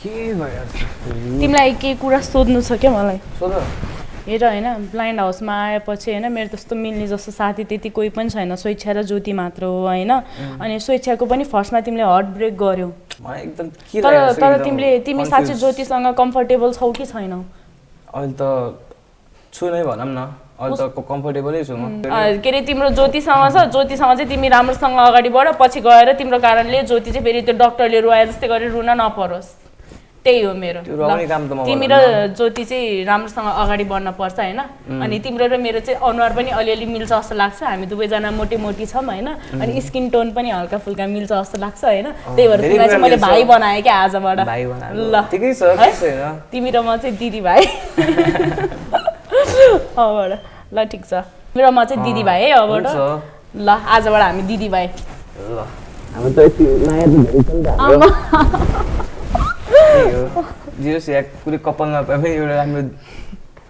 के भयो तिमीलाई के कुरा सोध्नु छ क्या मलाई सोध हेर हैन ब्लाइन्ड हाउसमा आएपछि हैन मेरो त्यस्तो मिल्ने जस्तो साथी त्यति कोही पनि छैन स्वेच्छा र ज्योति मात्र हो हैन अनि स्वेच्छाको पनि फर्स्टमा तिमीले हार्ट ब्रेक गर्यौ मलाई एकदम के लाग्यो तर तिमी साच्चै ज्योतिसँग कम्फर्टेबल छौ कि छैनौ अहिले त छु नै भनौं न अहिले त कम्फर्टेबलै छु म के रे तिम्रो ज्योतिसँग छ ज्योतिसँग चाहिँ तिमी राम्रोसँग अगाडि बढ पछि गएर तिम्रो कारणले ज्योति चाहिँ फेरि त्यो डाक्टरले रुवाए जस्तै गरी रुन नपरोस् त्यही हो मेरो तिमी र ज्योति चाहिँ राम्रोसँग अगाडि बढ्न पर्छ हैन अनि तिम्रो र मेरो चाहिँ अनुहार पनि अलिअलि मिल्छ जस्तो लाग्छ हामी दुवैजना मोटी मोटी छौं हैन अनि स्किन टोन पनि हल्का फुल्का मिल्छ जस्तो लाग्छ हैन त्यही भएर तिमीलाई चाहिँ मैले भाइ बनाए के आजबाट ल ठिकै छ हैन तिमी र म चाहिँ दिदी भाइ अबबाट ल ठिक छ मेरो म चाहिँ दिदी भाइ है अबबाट ल आजबाट हामी दिदी भाइ ल हामी त यति नयाँ त भेट्छौं त जिरो से कुनै कपालमा पनि एउटा राम्रो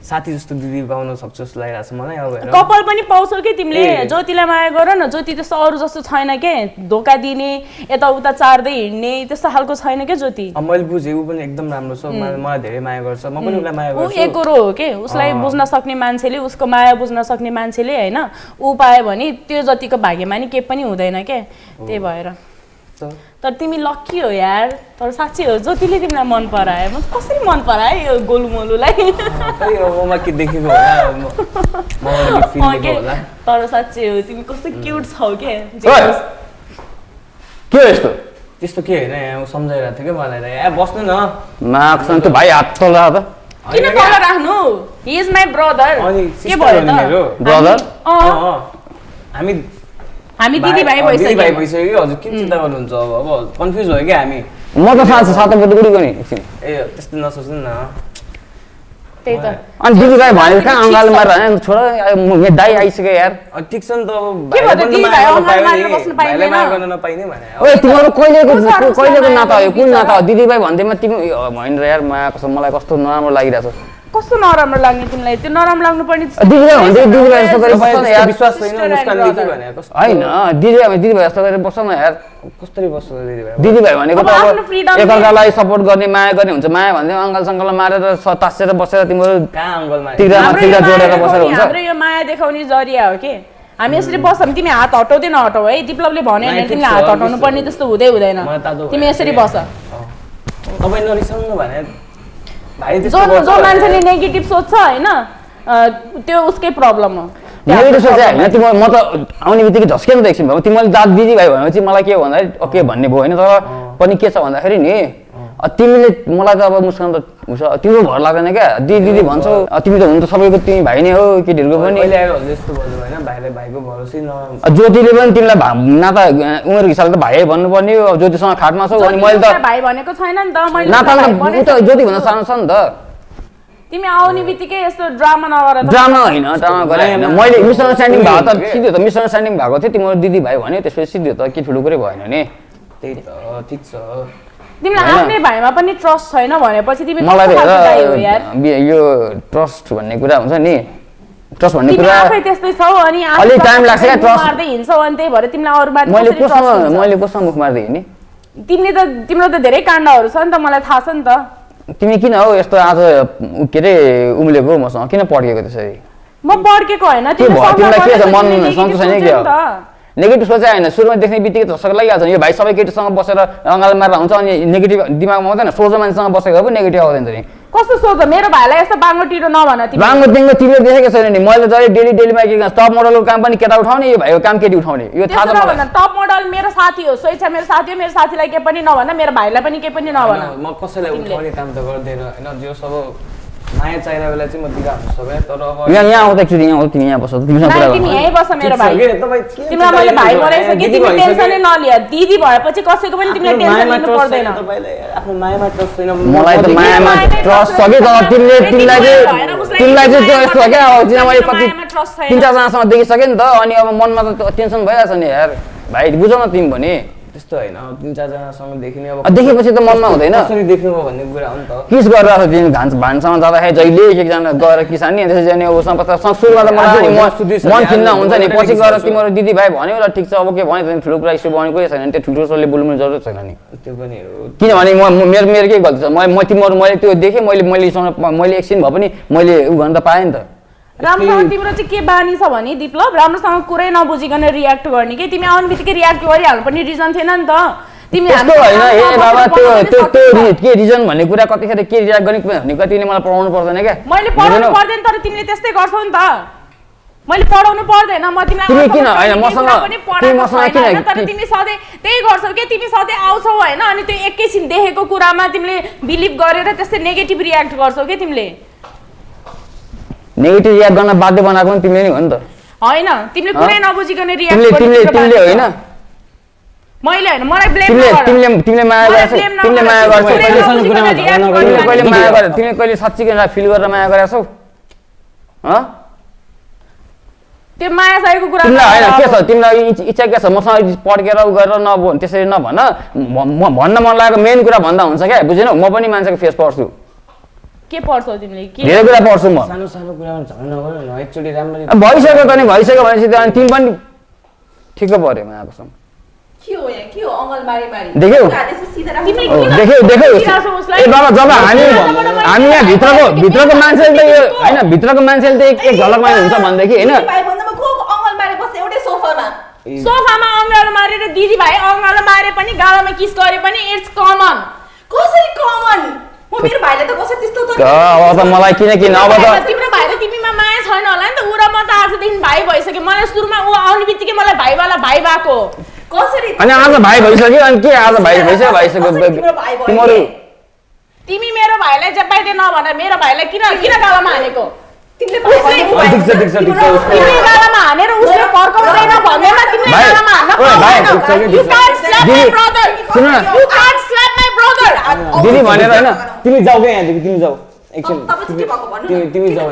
साथी जस्तो दिदी पाउन सक्छु जस्तो लागिरहेछ मलाई अब हेर कपाल पनि पाउँछौ के तिमीले ज्योतिलाई माया गर न ज्योति त्यस्तो अरु जस्तो छैन के धोका दिने यताउता चार्दै हिड्ने त्यस्तो खालको छैन के ज्योति मैले बुझे उ पनि एकदम राम्रो छ मलाई धेरै माया गर्छ म पनि उलाई माया गर्छु उ एकरो हो के उसलाई बुझ्न सक्ने मान्छेले उसको माया बुझ्न सक्ने मान्छेले हैन उ पाए भने त्यो जतिको भाग्यमानी के पनि हुँदैन के त्यही भएर तर तिमी लक्की हो यार तर साच्चै हो ज्योतिले तिमीलाई मन परायो म कसरी मन परायो यो गोलुमोलुलाई त्यही हो म के देखेको होला मलाई के फिल गरेको होला तर साच्चै हो तिमी कस्तो क्यूट छौ के के यस्तो त्यस्तो के हैन यहाँ सम्झाइरहेको थियो के मलाई त ए बस्नु न माक्सन त भाइ हात तल त किन तल राख्नु ही इज माइ ब्रदर के भयो त ब्रदर हामी दिदी भाइ भइसक्यो हजुर किन चिन्ता गर्नुहुन्छ अब कन्फ्युज भयो क्या हामी म त साथै साथै बुढी गनी एकछिन ए त्यस्तो नसोच्नु न त्यही त अनि दिदी भाइ भने कहाँ अङ्गाल मारेर छोरा म दाइ आइसक्यो यार ठिक छ नि त के भयो त दिदी भाइ अङ्गाल मारेर बस्नु भाइलाई माया गर्न नपाइने भने ओए तिम्रो कहिलेको नाता हो कुन नाता हो दिदी भाइ भन्दैमा तिमी होइन यार माया कसम मलाई कस्तो नराम्रो लागिरहेछ कस्तो नराम्रो लाग्ने तिमीलाई त्यो नराम्रो लाग्नु पर्ने दिदी भाइ भन्दै दिदी भाइ जस्तो गरेर बस्छ न यार विश्वास छैन मुस्कान देखि भने कस्तो हैन दिदी भाइ जस्तो गरेर बस्छ न यार कसरी बस्छ दिदी भाइ भनेको त अब एकअर्कालाई सपोर्ट गर्ने माया गर्ने हुन्छ माया भन्दै अङ्गल सङ्गलमा मारेर तासेर बसेर तिम्रो कहाँ अङ्गलमा तिरा जोडेर बसेर हुन्छ हाम्रो यो माया देखाउने जरिया हो के हामी यसरी बस्छौँ तिमी हात हटाउँदै नहटाऊ है दिपलवले भन्यो भने तिमीले हात हटाउनु पर्ने त्यस्तो हुँदै हुँदैन तिमी यसरी बस तपाईँ नरिसाउनु भने जो मान्छेले नेगेटिभ सोच्छ हैन त्यो उसकै प्रब्लम हो नेगेटिभ सोचे हैन तिम्रो म त आउने बित्तिकै झस्के नि त एकछिन भयो तिमीले दाद दिदी भाइ भनेपछि मलाई के भन्दा ओके भन्ने भयो हैन तर पनि के छ भन्दाखेरि नि तिमीले मलाई त अब मुस्कान त तिम्रो भर लाग्दैन क्या दिदी भन्छौ तिमी त हुन त सबैको तिमी भाइ नै हो केटीहरुको पनि अहिले आएर जस्तो भयो हैन भाइले भाइको भरोसै न ज्योतिले पनि तिमीलाई नाता उमेर हिसाबले त भाइ भन्नुपर्ने हो ज्योतिसँग खाटमा छौ अनि मैले त भाइ भनेको छैन नि त मैले नाता त ज्योति भन्दा सानो छ नि त तिमी आउने बित्तिकै यस्तो ड्रामा नगर त ड्रामा हैन ड्रामा गरे हैन मैले मिसअन्डरस्ट्यान्डिङ भएको त सिधै त मिसअन्डरस्ट्यान्डिङ भएको थियो तिम्रो दिदी भाइ भन्यो त्यसपछि सिधै त के ठुलो कुरै भएन नि त्यही त ठीक छ तिमीलाई आफ्नै भाइमा पनि ट्रस्ट छैन भनेपछि तिमी मलाई यो ट्रस्ट भन्ने कुरा हुन्छ नि ट्रस्ट भन्ने कुरा आफै त्यस्तै छौ अनि अलि टाइम लाग्छ के ट्रस्ट मार्दै हिँड्छौ अनि त्यही भएर तिमीलाई अरु बात मैले कोसँग मुख मार्दै हिँड्ने तिम्रो त धेरै काण्डहरु छ नि त मलाई थाहा छ नि त तिमी किन हो यस्तो आज के रे उम्लेको मसँग किन पड्केको त्यसरी म पड्केको हैन तिमीलाई के छ मन सन्तोष छैन के हो नेगेटिभ सोचे हैन सुरुमा देख्ने बित्तिकै त सबैलाई लागिहाल्छ यो भाइ सबै केटीसँग बसेर अङ्गाल मारेर हुन्छ अनि नेगेटिभ दिमागमा आउँदैन सोझो मान्छेसँग बसेको पनि नेगेटिभ आउँदैन नि कस्तो सोच मेरो भाइलाई यस्तो बाङ्गो टिरो नभन तिमी बाङ्गो टिङ्गो तिमीले देखेको छैन नि मैले जहिले डेलीमा के टप मोडलको काम पनि केटा उठाउने यो भाइको काम केटी उठाउने यो थाहा छ मलाई टप मोडल मेरो साथी हो स्वेच्छा मेरो साथी हो मेरो साथीलाई के पनि नभन मेरो भाइलाई पनि के पनि नभन म कसैलाई उठाउने काम त गर्दैन हैन जो सब माया चाहिने बेला चाहिँ म दिइराख्छु सबै तर अब यहाँ आउँदा एकचोटि यहाँ आउँदा तिमी यहाँ बस तिमीसँग कुरा तिमी यही बस मेरो भाइ तिमीलाई मैले भाइ बनाइसके तिमी टेन्सनै नलिया दिदी भएपछि कसैको पनि तिमीले टेन्सन लिनु पर्दैन तपाईलाई आफ्नो मायामा ट्रस्ट छैन मलाई त मायामा ट्रस्ट छ कि तर तिमीलाई चाहिँ त्यो यस्तो हो क्या अब किन मैले कति 3-4 जनासँग देखिसके नि त अनि अब मनमा त टेन्सन भइरहेछ नि यार भाइ बुझ न तिमी भने त्यस्तो होइन 3-4 जनासँग देखिने अब देखेपछि त मनमा हुँदैन कसरी देख्नुभयो भन्ने कुरा हो नि त किस गरेर तिमी भान्सामा जाँदाखेरि जहिले एकजना गएर किसान नि त्यसपछि अनि उसमा पत्ता सुरुमा त मलाई मन खिन्न हुन्छ नि पछि गएर तिम्रो दिदीभाइ भन्यो ल ठिक छ अब के भन्यो ठुलो कुरा इस्यु बनेको छैन त्यो ठुल्ठुलोले बोल्नु जरुरत छैन नि त्यो पनि हो किनभने मेरो के गल्ती छ मैले त्यो देखेँ मैले एकछिन भए पनि मैले उ गर्न त पाएँ नि त राम्रोसँग तिम्रो चाहिँ के बानी छ भने दिपलभ राम्रोसँग कुरै नबुझिकन रियाक्ट गर्ने कि तिमी आउने बित्तिकै रियाक्ट गरिहाल्नुपर्ने रिजन थिएन नि त तिमी त्यस्तो होइन ए बाबा त्यो के रिजन भन्ने कुरा कतिखेर के रियाक्ट गर्ने भन्ने कुरा तिमीले मलाई पढाउनु पर्दैन क्या मैले पढाउनु पर्दैन तर तिमीले त्यस्तै गर्छौ नि त मैले पढाउनु पर्दैन म तिमी किन हैन मसँग किन तर तिमी सधैँ त्यही गर्छौ के तिमी सधैँ आउँछौ हैन अनि त्यो एकैछिन देखेको कुरामा तिमीले बिलिभ गरेर त्यस्तै नेगेटिभ रियाक्ट गर्छौ के तिमीले नेगेटिभ रियाक्ट गर्न बाध्य बनाएको पनि तिमीले नि हो नि त हैन तिमीले कुनै नबुझिकन रियाक्ट गर्ने तिमीले होइन मैले हैन मलाई ब्लेम तिमीले माया गर्छौ तिमीले माया गर्छौ तिमीले कहिले साच्चै किन फिल गरेर माया गरेछौ ह त्यो माया चाहिएको कुरा तिमीलाई हैन के छ तिमीलाई इच्छा के छ मसँग पड्केर उ गरेर नभन त्यसरी नभन भन्न मन लागेको मेन कुरा भन्दा हुन्छ क्या बुझेनौ म पनि मान्छेको फेस पढ्छु के पढ्छौ तिमीले के धेरै कुरा पढ्छु म सानो सानो कुरामा झगडा नगर न एकचोटी राम्ररी भइसक्यो त नि भइसक्यो भनेपछि त अनि तिमी पनि ठिक्क पर्यो मायाको सम के हो यहाँ के हो अङ्गल मारी मारी देख्यौ देख्यौ ए बाबा जब हामी यहाँ भित्रको मान्छेले त यो हैन भित्रको मान्छेले त एक झलकमा हुन्छ भन्देखि हैन अङ्गल मारी बस्छ एउटै सोफामा अङ्गालो मारेर दिदी भाइ अङ्गालो मारे पनि गालामा किस गरे पनि इट्स कमन कसरी कमन म मेरो भाइले त कसरी त्यस्तो त अब त मलाई किन अब त तिम्रो भाइ र तिमीमा माया छैन होला नि त उ र म त आजदेखि भाइ भइसक्यो मलाई सुरुमा उ आउने बित्तिकै मलाई भाइवाला भाइ भएको कसरी अनि आज भाइ भइसक्यो अनि के आज भाइ भइसक्यो तिम्रो तिमी मेरो भाइलाई जपाइदे नभन मेरो भाइलाई किन गालामा हानेको तिमीले तिमीले गालामा हानेर उसले फर्काउँदैन भन्दैमा तिमीले गालामा हान्न You can't slap my brother. You can't slap my brother. दिदी भनेर हैन तिमी जाऊ के यहाँदेखि तिमी जाऊ एकछिन तिमी जाऊ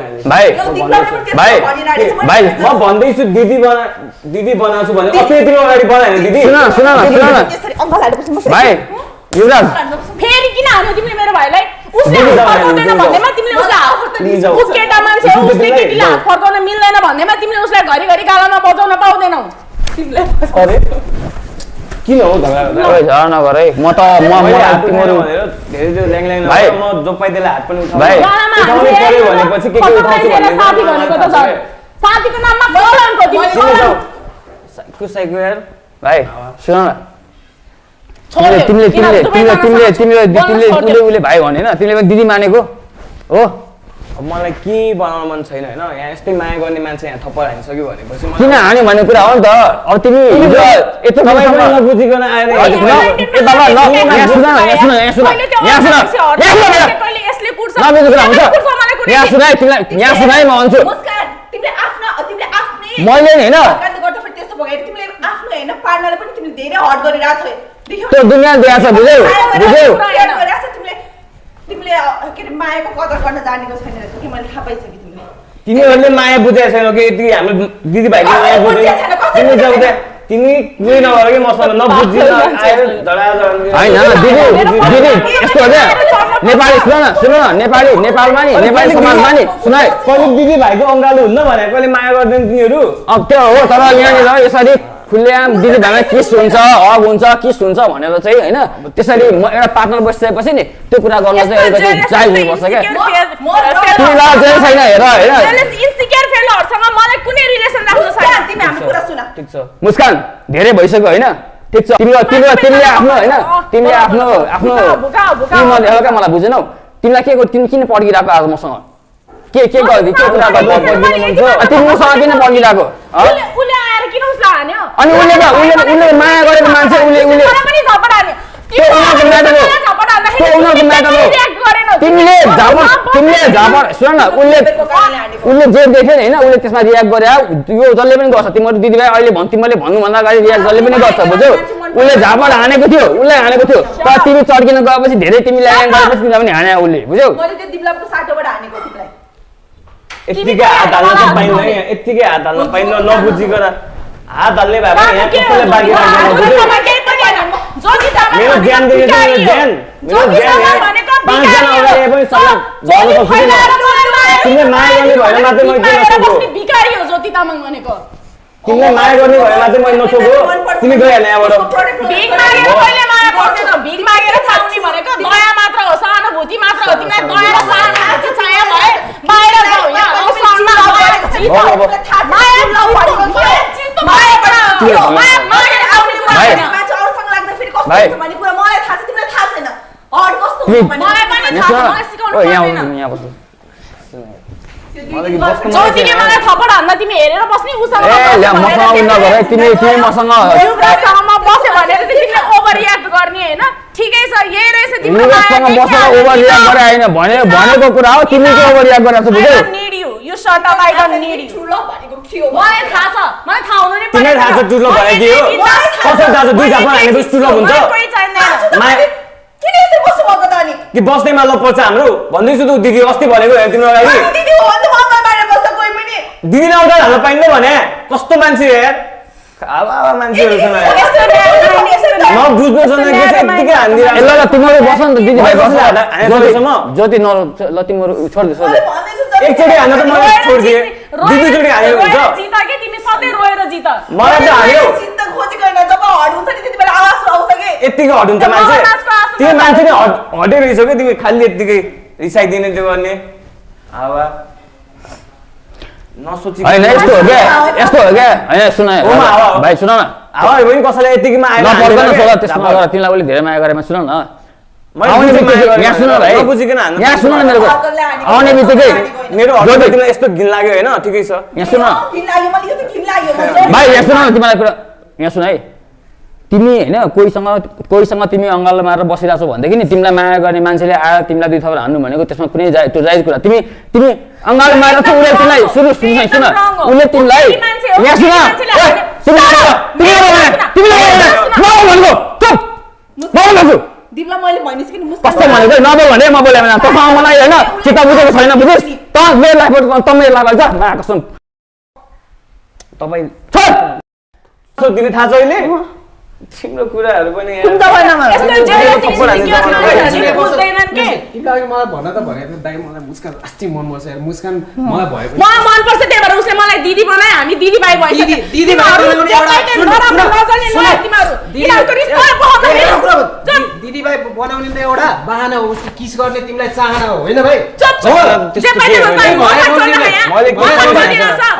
भाइ म भन्दैछु दिदी बनाउँछु भने अस्ति तिमी अगाडि बनाएन दिदी सुन न भाइ युवराज फेरि किन हान्यो तिमीले मेरो भाइलाई उसले फर्काउँदैन भन्दैमा तिमीले उसलाई उस केटा मान्छे हो उसले केटीले हात फर्काउन मिल्दैन भन्दैमा तिमीले उसलाई घरिघरि गालामा बजाउन पाउँदैनौ तिमीले अरे किन हो झगडा नगर है म तिम्रो धेरै जो ल्याङ भाइ म जोपाइदेला हात पनि उठाउनु पर्यो भनेपछि के उठाउँछु भन्ने साथी भनेको त छ साथीको नाममा कलनको तिमी साइको यार भाइ सुन न तिमीले उसले भाइ भनेन तिमीले पनि दिदी मानेको हो अब मलाई के बनाउन मन छैन हैन यहाँ यस्तै माया गर्ने मान्छे यहाँ थप्पड हानिसक्यो भनेपछि किन हान्यो भन्ने कुरा हो नि त अब तिमी यत्रो तपाईँ नबुझिकन आएर ए बाबा यहाँ सुन यहाँ सुनाइ तिमीलाई यहाँ सुनाइ म भन्छु मैले हैन त्यो दुनियाँ दिएको छ बुझ्यौ मायाको कदर गर्न जानेको छैन रहेछ कि मैले थाहा पाइसकेँ तिमीले तिमीहरूले माया बुझेको छैनौ कि यति हाम्रो दिदीभाइले माया बुझेन तिमी जाऊ त्यहाँ तिमी कुनै नगर कि मसँग नबुझि आएर हैन दिदी यस्तो हो क्या नेपाली सुन न नेपालमा नि नेपाली समाजमा नि सुनाइ कहिले दिदीभाइको अङ्गालो हुन्न भने कहिले माया गर्दैन तिनीहरू अब त्यो हो तर यहाँनिर यसरी खुल्लेआम दिदीभाइमा किस हुन्छ हग हुन्छ किस हुन्छ भनेर चाहिँ हैन त्यसरी म एउटा पार्टनर बसिसकेपछि नि त्यो कुरा गर्न चाहिँ अलिकति जायज हुनुपर्छ क्या तिमीलाई चाहिँ छैन हेर इन्सिक्योर फेलोहरुसँग मलाई कुनै रिलेसन राख्नु छैन तिमी हाम्रो कुरा सुन ठीक छ मुस्कान धेरै भइसक्यो हैन ठीक छ तिमीले आफ्नो हैन तिमीले आफ्नो तिमीले हल्का मलाई बुझेनौ तिमीलाई के तिमी किन पड्किरहेको आज मसँग के गर्दै के कुरा गर्दै तिमी मसँग किन पड्किरहेको उले आएर किन उसलाई हान्यो अनि उले माया गरेको मान्छे उले पनि झपड हान्यो त्यो उनीहरुको म्याटर हो तिमीले झापड सुन न उले जे देख्यो हैन उले त्यसमा रियाक्ट गरे यो जसले पनि गर्छ तिम्रो दिदीभाइ अहिले तिमीले भन्नुभन्दा अगाडि रियाक्ट जसले पनि गर्छ बुझ्यौ उले झापड हानेको थियो उसलाई हानेको थियो तर तिमी चर्किन गएपछि धेरै तिमीले ल्याङ गरेपछि तिमीलाई पनि हाने उले बुझ्यौ मैले त्यो दिपलाको साटोबाट हानेको तिमीलाई यतिकै हात हाल्न त पाइन्न यतिकै हात हाल्न पाइन्न नबुझिकन हात हाल्ने भए पनि यहाँ कसैले बाँकी राख्दैन मेरो ज्यान दिने मेरो ज्यान भनेको 5 जना अगाडि पनि सबलाई ज्योति फैलाएर तिमीले माया गर्ने भएर मात्रै मैले किन नसोको भिखारी हो ज्योति तामाङ भनेको तिमीले माया गर्ने भएर मात्रै मैले नसोको तिमी गइहाल्ने यहाँबाट भिख मागेर कहिले माया पर्दैन भिख मागेर थाउनी भनेको दया मात्र हो सहानुभूति मात्र हो तिमीलाई दया र सहानुभूति चाहियो भए बाहिर जाऊ यहाँ औसनमा माया मागेर आउने मान्छे अरूसँग लाग्दा फेरि कस्तो हुन्छ भन्ने कुरा मलाई थाहा छ तिमीलाई थाहा छैन अरू कस्तो हुन्छ भन्ने मलाई पनि थाहा छ मलाई सिकाउनु पर्दैन ज्योतिले मलाई थप्पड हान्दा तिमी हेरेर बस्ने उसँग युवराजसँग बस्यो भनेर चाहिँ तिमीले ओभर रियाक्ट गर्ने हैन ठिकै छ यही रहेछ तिम्रो भनेको कुरा हो तिमी चाहिँ ओभर रियाक्ट गरेको छौ बुझ्यौ need you you shut up I don't need you ठुलो भनेको के हो मलाई थाहा छ मलाई थाहा हुनु नि तिमीलाई थाहा छ टुलो भने के हो कसरी थाहा छ दुई झापा हानेको टुलो हुन्छ कोही चाहिँदैन किन यसरी बस्नु भएको त अनि कि बस्दैमा ल पर्छ हाम्रो भन्दैछु त दिदी अस्ति भनेको हेर तिम्रो अगाडि दिदी हो भने त बाहिर बस्छ कोही पनि दिदीलाई आउँदा हाल्न पाइन्न भने कस्तो मान्छे यार आवा मान्छेहरू छन् म बुझ्दैछन् के छ यतिकै हान्दिरा ल तिमीहरू बस न त दिदीभाइ बस ज्योति न ल तिमीहरू छोड्दै एकचोटि हान्न त मैले छोड्दिए दुईचोटि हानेको हुन्छ जिता के तिमी सधैँ रोएर जित मलाई त हान्यो चिन्ता खोजिकन जब हड हुन्छ नि त्यति बेला आवाज आउँछ के यतिकै हट हुन्छ मान्छे त्यो मान्छे नि हटे रहेछ के तिमी खालि यतिकै रिसाइदिने त्यो गर्ने आवा नसोची हैन यस्तो हो क्या हैन सुन भाइ सुन न आवा पनि कसैलाई यतिकैमा आएर नपर्दैन सोला त्यसमा नगर तिमीलाई पनि धेरै माया गरेमा सुन न आउने बित्तिकै यहाँ सुन भाइ नबुझिकन हान्न यहाँ सुन न मेरो आउने बित्तिकै मेरो हटमा तिमीलाई यस्तो घिन लाग्यो हैन ठिकै छ यहाँ सुन घिन लाग्यो मलाई यो त घिन लाग्यो भाइ यहाँ सुन न तिमीलाई कुरा यहाँ सुन है तिमी हैन कोहीसँग तिमी अङ्गालो मारेर बसिरहेको छौ भनेदेखि नि तिमीलाई माया गर्ने मान्छेले आएर तिमीलाई दुई थप्पड हान्नु भनेको त्यसमा कुनै त्यो जायज कुरा तिमी अङ्गालो मारेर छौ उसले तिमीलाई सुन उसले तिमीलाई यहाँ सुन दिपला मैले भनिसकेँ नि मुस्कान कस्तो भनेको नबोल भने म बोले भने तसँग मलाई हैन चित्त बुझेको छैन बुझिस् त मेरो लाइफमा तमै लाग्छ मा कसम तपाई दिने थाहा छ अहिले तिम्रो कुराहरु पनि यस्तो बुझ्दैनन् के तिमीलाई मलाई भन्न त भने दाइ मलाई मुस्कान अस्ति मन पर्छ यार मुस्कान मलाई भएको मलाई मन पर्छ त्यही भएर उसले मलाई दिदी बनाए हामी दिदी भाइ भइसक्यो दिदी भाइ दिदी भाइ बनाउने त एउटा बहाना हो उसको किस गर्ने तिमीलाई चाहना हो हैन भाइ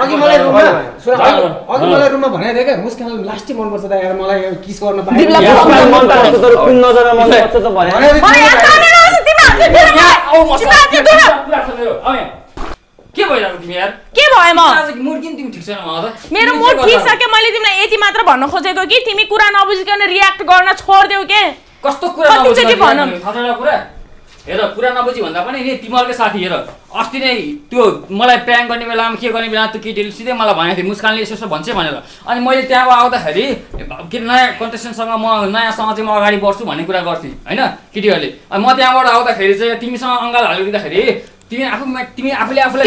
अघि मलाई रुममा भनेको क्या मुस्कान लास्टै मन पर्छ त यार मलाई किस गर्न मन त तर कुन नजरमा मन पर्छ त भने के भइरहेको तिमी यार के भयो म मुड किन तिमी ठीक छैन मलाई त मेरो मुड ठीक छ के मैले तिमीलाई यति मात्र भन्न खोजेको कि तिमी कुरा नबुझिकन रियाक्ट गर्न छोड्देऊ के कस्तो कुरा नबुझिकन थाहा कुरा हेर कुरा नबुझी भन्दा पनि नि तिमीहरुकै साथी हेर अस्ति नै त्यो मलाई प्र्याङ्क गर्ने बेलामा के गर्ने बेला त्यो केटीले सिधै मलाई भनेको थियो मुस्कानले यसो भन्छ भनेर अनि मैले त्यहाँबाट आउँदाखेरि के नयाँ कन्टेस्टेन्टसँग म नयाँसँग चाहिँ म अगाडि बढ्छु भन्ने कुरा गर्थेँ हैन केटीहरूले अनि म त्यहाँबाट आउँदाखेरि चाहिँ तिमीसँग अङ्गाल हालिदिँदाखेरि तिमी आफूले आफूलाई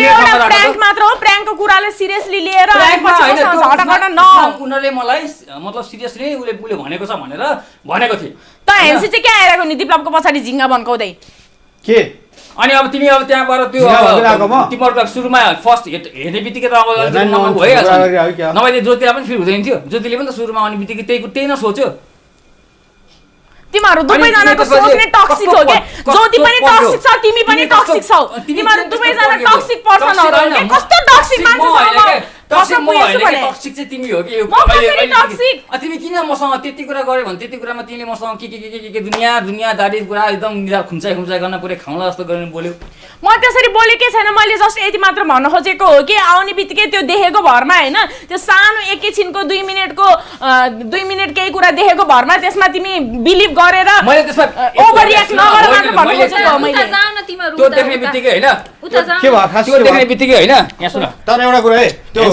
प्र्याङ्क मात्र हो प्र्याङ्कको कुराले सिरियसली लिएर उनीहरूले मलाई मतलब सिरियसली उसले भनेको छ भनेर भनेको थिए त हेन्सी चाहिँ के आइरहेको नि दिपलापको पछाडि झिङ्गा भन्काउँदै के अनि अब तिमी अब त्यहाँबाट त्यो तिमीहरुको सुरुमा फर्स्ट हेर्ने बित्तिकै त अब नम्बर भइहाल्छ नभए त्यो ज्योतिलाई पनि फिल हुँदैन थियो ज्योतिले पनि त सुरुमा आउने बित्तिकै त्यही न सोच्यो तिमीहरु दुवैजनाको सोच्ने टक्सिक हो के ज्योति पनि टक्सिक छ तिमी पनि टक्सिक छौ तिमीहरु दुवैजना टक्सिक पर्सनहरु हो के कस्तो टक्सिक मान्छे टक्सिक म हैन के टक्सिक चाहिँ तिमी हो कि तिमी किन मसँग त्यति कुरा गर्यो भने त्यति कुरामा तिमीले मसँग के दुनियादारी कुरा एकदम निरा खुम्चाइ गर्न पुरै खाउला जस्तो गर्ने बोल्यो म त्यसरी बोलेकै छैन मैले जस्ट यति मात्र भन्न खोजेको हो कि आउने बित्तिकै त्यो देखेको भरमा हैन त्यो सानो एकैछिनको 2 मिनेटको 2 मिनेट केही कुरा देखेको भरमा त्यसमा तिमी बिलिभ गरेर मैले त्यसमा ओभर रियाक्ट नगर मात्र भन्न खोजेको हो मैले जाऊ न तिमीहरु त्यो देख्ने बित्तिकै हैन के भयो खास त्यो देख्ने बित्तिकै हैन यहाँ सुन तर एउटा कुरा है त्यो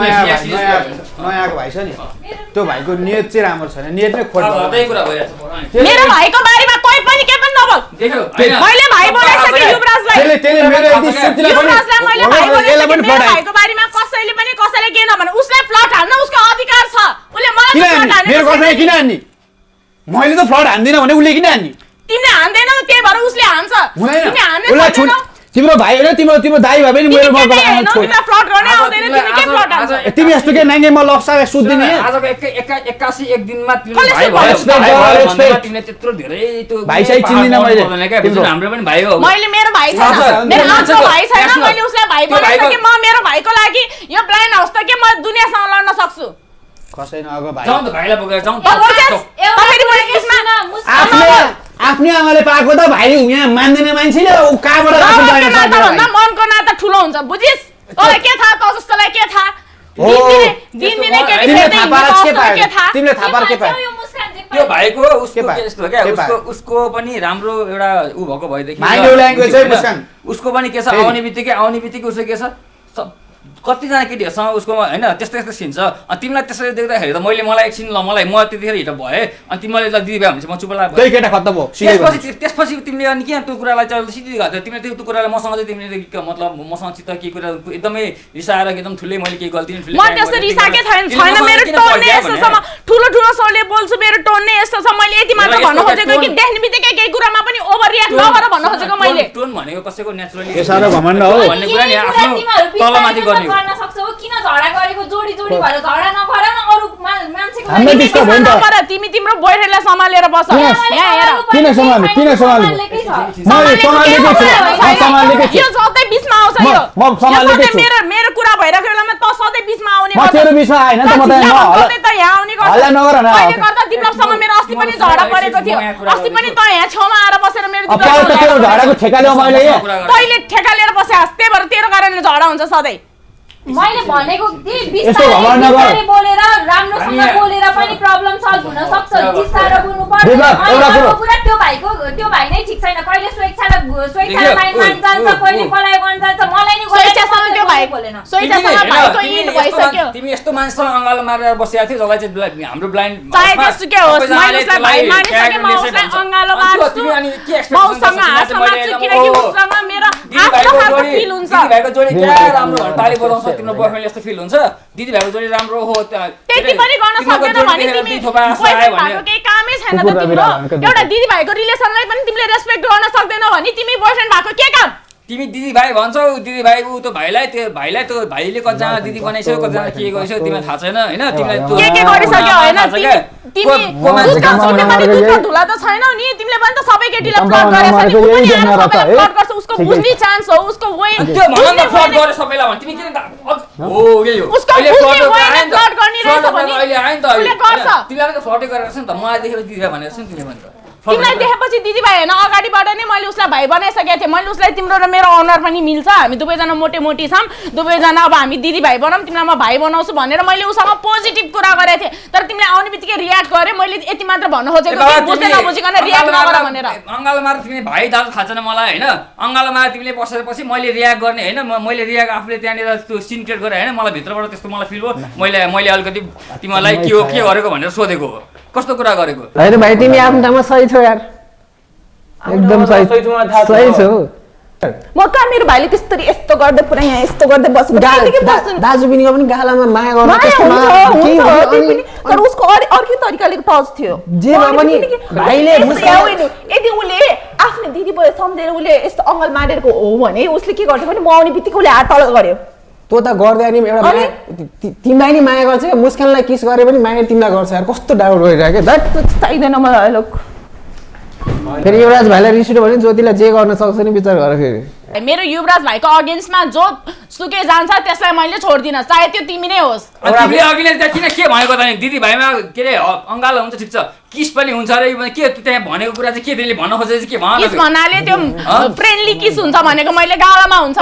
नयाँको भाइ छ नि त्यो भाइको नियत चाहिँ राम्रो छैन नियत नै खोट त्यही कुरा भइरहेछ मेरो भाइको बारेमा कोही पनि के पनि नबोल देख्यो मैले भाइ बोलाइसके युवराजलाई त्यसले मेरो यति सुतिला मैले भाइ बोलाइसके मेरो भाइको बारेमा कसैले पनि कसैले के नभने उसलाई फ्लट हाल्न उसको अधिकार छ उसले मलाई मेरो कसैले किन हान्नी मैले त फ्लड हान्दिनँ भने उसले किन हान्ने तिमीले हान्दैनौ त्यही भएर उसले हान्छ हुँदैन तिमी हान्नै उसलाई सक्दैनौ तिम्रो भाइ होइन तिम्रो दाइ भए पनि मेरो तिमी मको छोड तिमीलाई फ्लड गर्ने आउँदैन तिमी के फ्लड हान्छ तिमी यस्तो के नाङ्गे म लक्सा सुत्दिने आजको 81 एक दिनमा कसले तिमीले भाइ सुत्छ? भयो Respect. तिमीले त्यत्रो धेरै त्यो भाइ चाहिँ चिन्दिनँ मैले। हाम्रो पनि भाइ हो मैले मेरो भाइ छ, छ। छैन मेरो मान्छेको- आफ्नो भाइ छैन यहाँ सुन। मैले उसलाई भाइ त्यो भाइको- बनाइसके म मेरो भाइको लागि यो ब्लाइन्ड हाउस त के म दुनियासँग लड्न सक्छु कसै नगएको भाइ जाउँ त भाइलाई बोकेर जाउँ त। आफ्नै आमाले पाएको त भाइ यहाँ मान्दैन मान्छेले ऊ कहाँबाट आएको बाहिर छ भन्दा भाइ? मनको नाता ठुलो हुन्छ बुझिस तँलाई के थाहा त जस्तोलाई के थाहा हो। दिनदिनै केटी तिमीले फेर्दै थाहा पाएर हिँड्नु के त पायो के थाहा तिमीले थाहा पाएर के पायो त्यो भाइको उसको के के यस्तो हो क्या के पायो? उसको पनि राम्रो एउटा ऊ भएको भएदेखि Mind of language है मुस्कान। उसको पनि के छ फेरि। आउने बित्तिकै उसको के छ कतिजना केटीहरूसँग उसको होइन त्यस्तो यस्तो सिन छ अनि तिमीलाई त्यसरी देख्दाखेरि त मलाई एकछिन ल मलाई म त्यतिखेर हिट भएँ अनि तिमीले ल दिदी भए भने चाहिँ म चुप लाग्यो त्यही केटा खत्तम हो सिधै भन्छु। त्यसपछि तिमीले अनि किन त्यो कुरालाई चाहिँ सिधै गर्थ्यौ तिमीले त्यो कुरालाई मसँग चाहिँ तिमीले मतलब मसँग चित्त के कुरा एकदमै रिसाएर एकदम ठुलै मैले केही गल्ती म त्यस्तो रिसाकै छैन मेरो टोन नै यस्तो छ म ठुलो ठुलो स्वरले बोल्छु मेरो टोन नै यस्तो छ मैले यति मात्र भन्न खोजेको कि देख्ने बित्तिकै केही कुरामा पनि ओभर रियाक्ट नगर भन्न खोजेको मैले टोन भनेको कसैको नेचुरली यो साह्रो घमण्ड हो। भन्ने कुरा नि आफ्नो तलमाथि गर्ने हो। गर्न सक्छौ किन झगडा गरेको जोडी भएर झगडा नगर न अरु मान्छेको हाम्रो लागि डिस्टर्ब भयो नि त। नगर तिमी तिम्रो बोयफ्रेन्डलाई सम्हालेर बस यहाँ हेर किन सम्हाल्नु? किन सम्हाल्नु? मैले सम्हालेकै छु म सम्हालेकै छु यो सधैँ बिचमा आउँछ म- यो म सम्हालेकै यो सधैँ छु। मेरो कुरा भइरहेको बेलामा त सधैँ बिचमा आउने म तेरो बिचमा आएन त म त यहाँ सधैँ त यहाँ आउने गर्छ हल्ला नगर न। अहिले गर्दा दिपलकसँग मेरो अस्ति पनि झगडा परेको थियो अस्ति पनि त यहाँ छेउमा आएर बसेर मेरो अब पहिला त तेरो झगडाको ठेका ल्याऊ मैले यहाँ। तैँले ठेका लिएर बस्यास् त्यही भएर तेरो कारणले झगडा हुन्छ सधैँ मैले भनेको कि यस्तो घमण्ड नगर। बिस्तारै बोलेर राम्रोसँग बोलेर पनि प्रब्लम सल्भ हुन सक्छ चिसाएर बोल्नु पर्दैन बिमला, एउटा अनि कुरो। अर्को कुरा त्यो भाइ नै ठिक छैन कहिले स्वेच्छालाई मान जान्छ कहिले पलाइ गर्न जान्छ मलाई नि स्वेच्छासँग त्यो भाइ बोलेन स्वेच्छासँग भाइको इन्ड भइसक्यो तिमी यस्तो मान्छेसँग अँगालो मारेर बसेको थियो जसलाई चाहिँ हाम्रो ब्लाइन्ड चाहे त्यसुकै होस् मैले उसलाई भाइ मानिसकेँ म उसलाई अँगालो मार्छु म उसँग हात समात्छु किनकि उसँग मेरो आफ्नो खालको फिल हुन्छ दिदी भाइको जोडी क्या राम्रो भनेर ताली बजाउँछ तिम्रो बोयफ्रेन्डले यस्तो फिल हुन्छ दिदी भाइको जोडी राम्रो हो त्यति पनि गर्न सक्दैन भने तिमी बोयफ्रेन्ड भएको केही कामै छैन त तिम्रो एउटा दिदी भाइको रिलेसनलाई पनि तिमीले रेस्पेक्ट गर्न सक्दैनौ भने तिमी बोयफ्रेन्ड भएको के काम तिमी दिदी भाइ भन्छौ दिदी भाइ ऊ त भाइलाई त्यो भाइले कतिजना दिदी बनाइसक्यो कतिजना के गरिसक्यो तिमीलाई थाहा छैन होइन तिमीलाई के गरिसक्यो होइन तिमी तिमीले पनि दुधको धुला त छैनौ नि तिमीले पनि त सबै केटीलाई फ्लर्ट गरेछ नि उ पनि आएर सबैलाई फ्लर्ट गर्छ उसको बुझ्ने चान्स हो उसको वे त्यो भन न फ्लर्ट गरे सबैलाई भन् तिमी किन हो यही हो उसको बुझ्ने वेले फ्लर्ट गर्ने रहेछ भने अहिले आयो नि त उसले गर्छ तिमीलाई त फ्लर्टै गरेर छ नि त मलाई देखेपछि दिदी भाइ भनेर छ नि तिमीले भन्छ तिमीलाई देखेपछि दिदीभाइ होइन अगाडिबाट नै मैले उसलाई भाइ बनाइसकेको थिएँ मैले उसलाई तिम्रो र मेरो अनुहार पनि मिल्छ हामी दुवैजना मोटे मोटी छौँ दुवैजना अब हामी दिदीभाइ बनाऊँ तिमीलाई म भाइ बनाउँछु भनेर मैले उसँग पोजिटिभ कुरा गरेको थिएँ तर तिमीले आउने बित्तिकै रियाक्ट गरे मैले यति मात्र भन्न खोजेको थिएँ बुझ्दै नबुझिकन रियाक्ट नगर भनेर अङ्गालो मार तिमीले भाइ दाजु थाहा छैन मलाई होइन अङ्गालो मार तिमीले बसेपछि मैले रियाक्ट गर्ने होइन मैले रियाक्ट आफूले त्यहाँनिर त्यो सिन क्रिएट गरेँ होइन मलाई भित्रबाट त्यस्तो मलाई फिल भयो मैले अलिकति तिमीलाई के गरेको भनेर सोधेको हो कस्तो कुरा गरेको होइन भाइ तिमी आफ्नो ठाउँमा सही छौ यार एकदम सही सही छौ म कहाँ मेरो भाइले त्यसरी यस्तो गर्दै पुरा यहाँ यस्तो गर्दै बस्नु दाजु बिनीको पनि गालामा माया गर्न तर उसको अर्कै तरिकाले टच थियो जे भए पनि भाइले यदि उसले आफ्नो दिदी भयो सम्झेर उसले यस्तो अङ्गल मारेको हो भने उसले के गर्थ्यो भने म आउने बित्तिकै उसले हात तल गर्यो तँ त गर्दै नि एउटा तिमीलाई नि माया गर्छ क्या मुस्कानलाई किस गरे पनि माया तिमीलाई गर्छ यार कस्तो डाउट गरिरहेको क्या चाहिँदैन मलाई लोक फेरि युवराज भाइलाई रिस उठ्यो भने ज्योतिलाई जे गर्न सक्छ नि विचार गर फेरि मेरो युवराज भाइको अगेन्स्टमा जो सुके जान्छ त्यसलाई मैले छोड्दिनँ चाहे त्यो तिमी नै होस् तिमीले अघि नै किन के भनेको त नि दिदी भाइमा के अरे अङ्गालो हुन्छ ठिक छ किस पनि हुन्छ अरे के त्यहाँ भनेको कुरा चाहिँ के त्यसले भन्न खोजेको चाहिँ के भन किस भन्नाले त्यो फ्रेन्डली किस हुन्छ भनेको मैले गालामा हुन्छ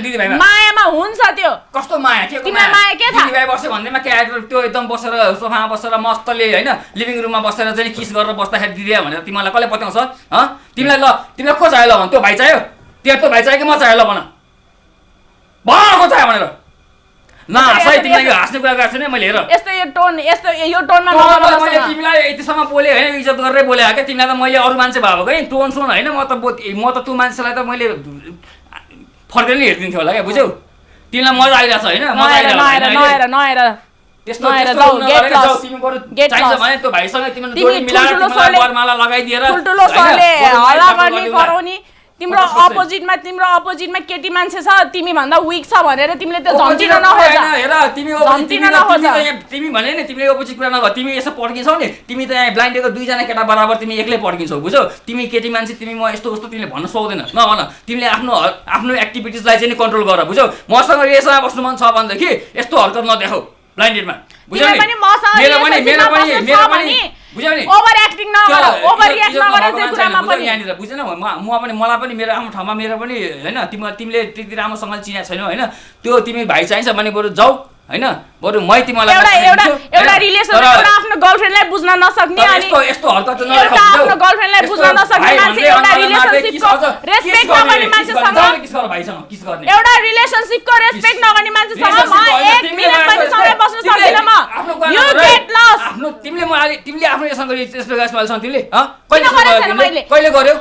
दिदी भाइमा मायामा हुन्छ त्यो कस्तो माया के तिमीलाई माया के थाहा दिदी भाइ बस्यो भन्दैमा के त्यो एकदम बसेर सोफामा बसेर मस्तले होइन लिभिङ रुममा बसेर चाहिँ किस गरेर बस्दाखेरि दिदी भनेर तिमीलाई कसले पत्याउँछ तिमीलाई को चाहियो ल भन त्यो भाइ चाहियो त्यो भाइ चाहियो कि म चाहियो ल भन को चाहियो भनेर तिमीलाई हाँस्ने कुरा गर्छु नि मैले हेर यो टोनमा मैले तिमीलाई यतिसम्म बोले होइन इज्जत गरेर बोले क्या तिमीलाई त मैले अरू मान्छे भएको है टोन सोन होइन म त त्यो मान्छेलाई त मैले फर्केर नै हेरिदिन्थ्यो होला क्या बुझ्यौ तिमीलाई मजा आइरहेछ होइन नहेर त्यस्तो नआएर त्यस्तो जाऊ, नगरेर get जाऊ lost. तिमी बरु Get चाहिन्छ lost. भने त्यो भाइसँग तिमीले तिमी जोडी मिलाएर ठुल्ठुलो तिमीलाई सरले- वरमाला लगाइदिएर ठुल्ठुलो हैन, सरले बरु मैले हल्ला थाप्पा गर्ने गरिदिउँला। गराउने तिम्रो अपोजिटमा केटी मान्छे छ तिमी भन्दा विक छ भनेर तिमीले त्यो झम्टिन नखोज हेर तिमी झम्टिन नखोज तिमी भने नि तिमीले अपोजिट कुरा नगर तिमी यसो पड्किन्छौ नि तिमी त यहाँ ब्लाइन्डेको दुईजना केटा बराबर तिमी एक्लै पड्किन्छौ बुझ्यौ तिमी केटी मान्छे तिमी म यस्तो उस्तो तिमीले भन्न सक्दैन नभन तिमीले आफ्नो एक्टिभिटिजलाई चाहिँ नि कन्ट्रोल गर बुझ्यौ मसँग रेसमा बस्नु मन छ भनेदेखि यस्तो हरकत नदेखाऊ ब्लाइन्डेडमा बुझ्यौ नि मेरो पनि बुझ्यौ नि ओभर एक्टिङ नगर ओभर रिएक्ट नगर चाहिँ कुरामा पनि यहाँनिर बुझेन मलाई पनि मेरो आफ्नो ठाउँमा मेरो पनि होइन तिमीले त्यति राम्रोसँगले चिनेको छैनौ होइन त्यो तिमी भाइ चाहिन्छ भने बरु जाऊ होइन बरु मै तिमीलाई एउटा रिलेसन एउटा आफ्नो गर्लफ्रेन्डलाई बुझ्न नसक्ने अनि यस्तो हरकत एउटा आफ्नो गर्लफ्रेन्डलाई बुझ्न नसक्ने मान्छे एउटा रिलेसनशिपको रेस्पेक्ट नगर्ने मान्छेसँग एउटा रिलेसनशिपको रेस्पेक्ट नगर्ने मान्छेसँग म 1 मिनेट पनि सँगै बस्न सक्दिन म यु गेट लस्ट तिमीले आफ्नो यससँग रेस्पेक्ट गर्छौ तिमीले कहिले गर्यौ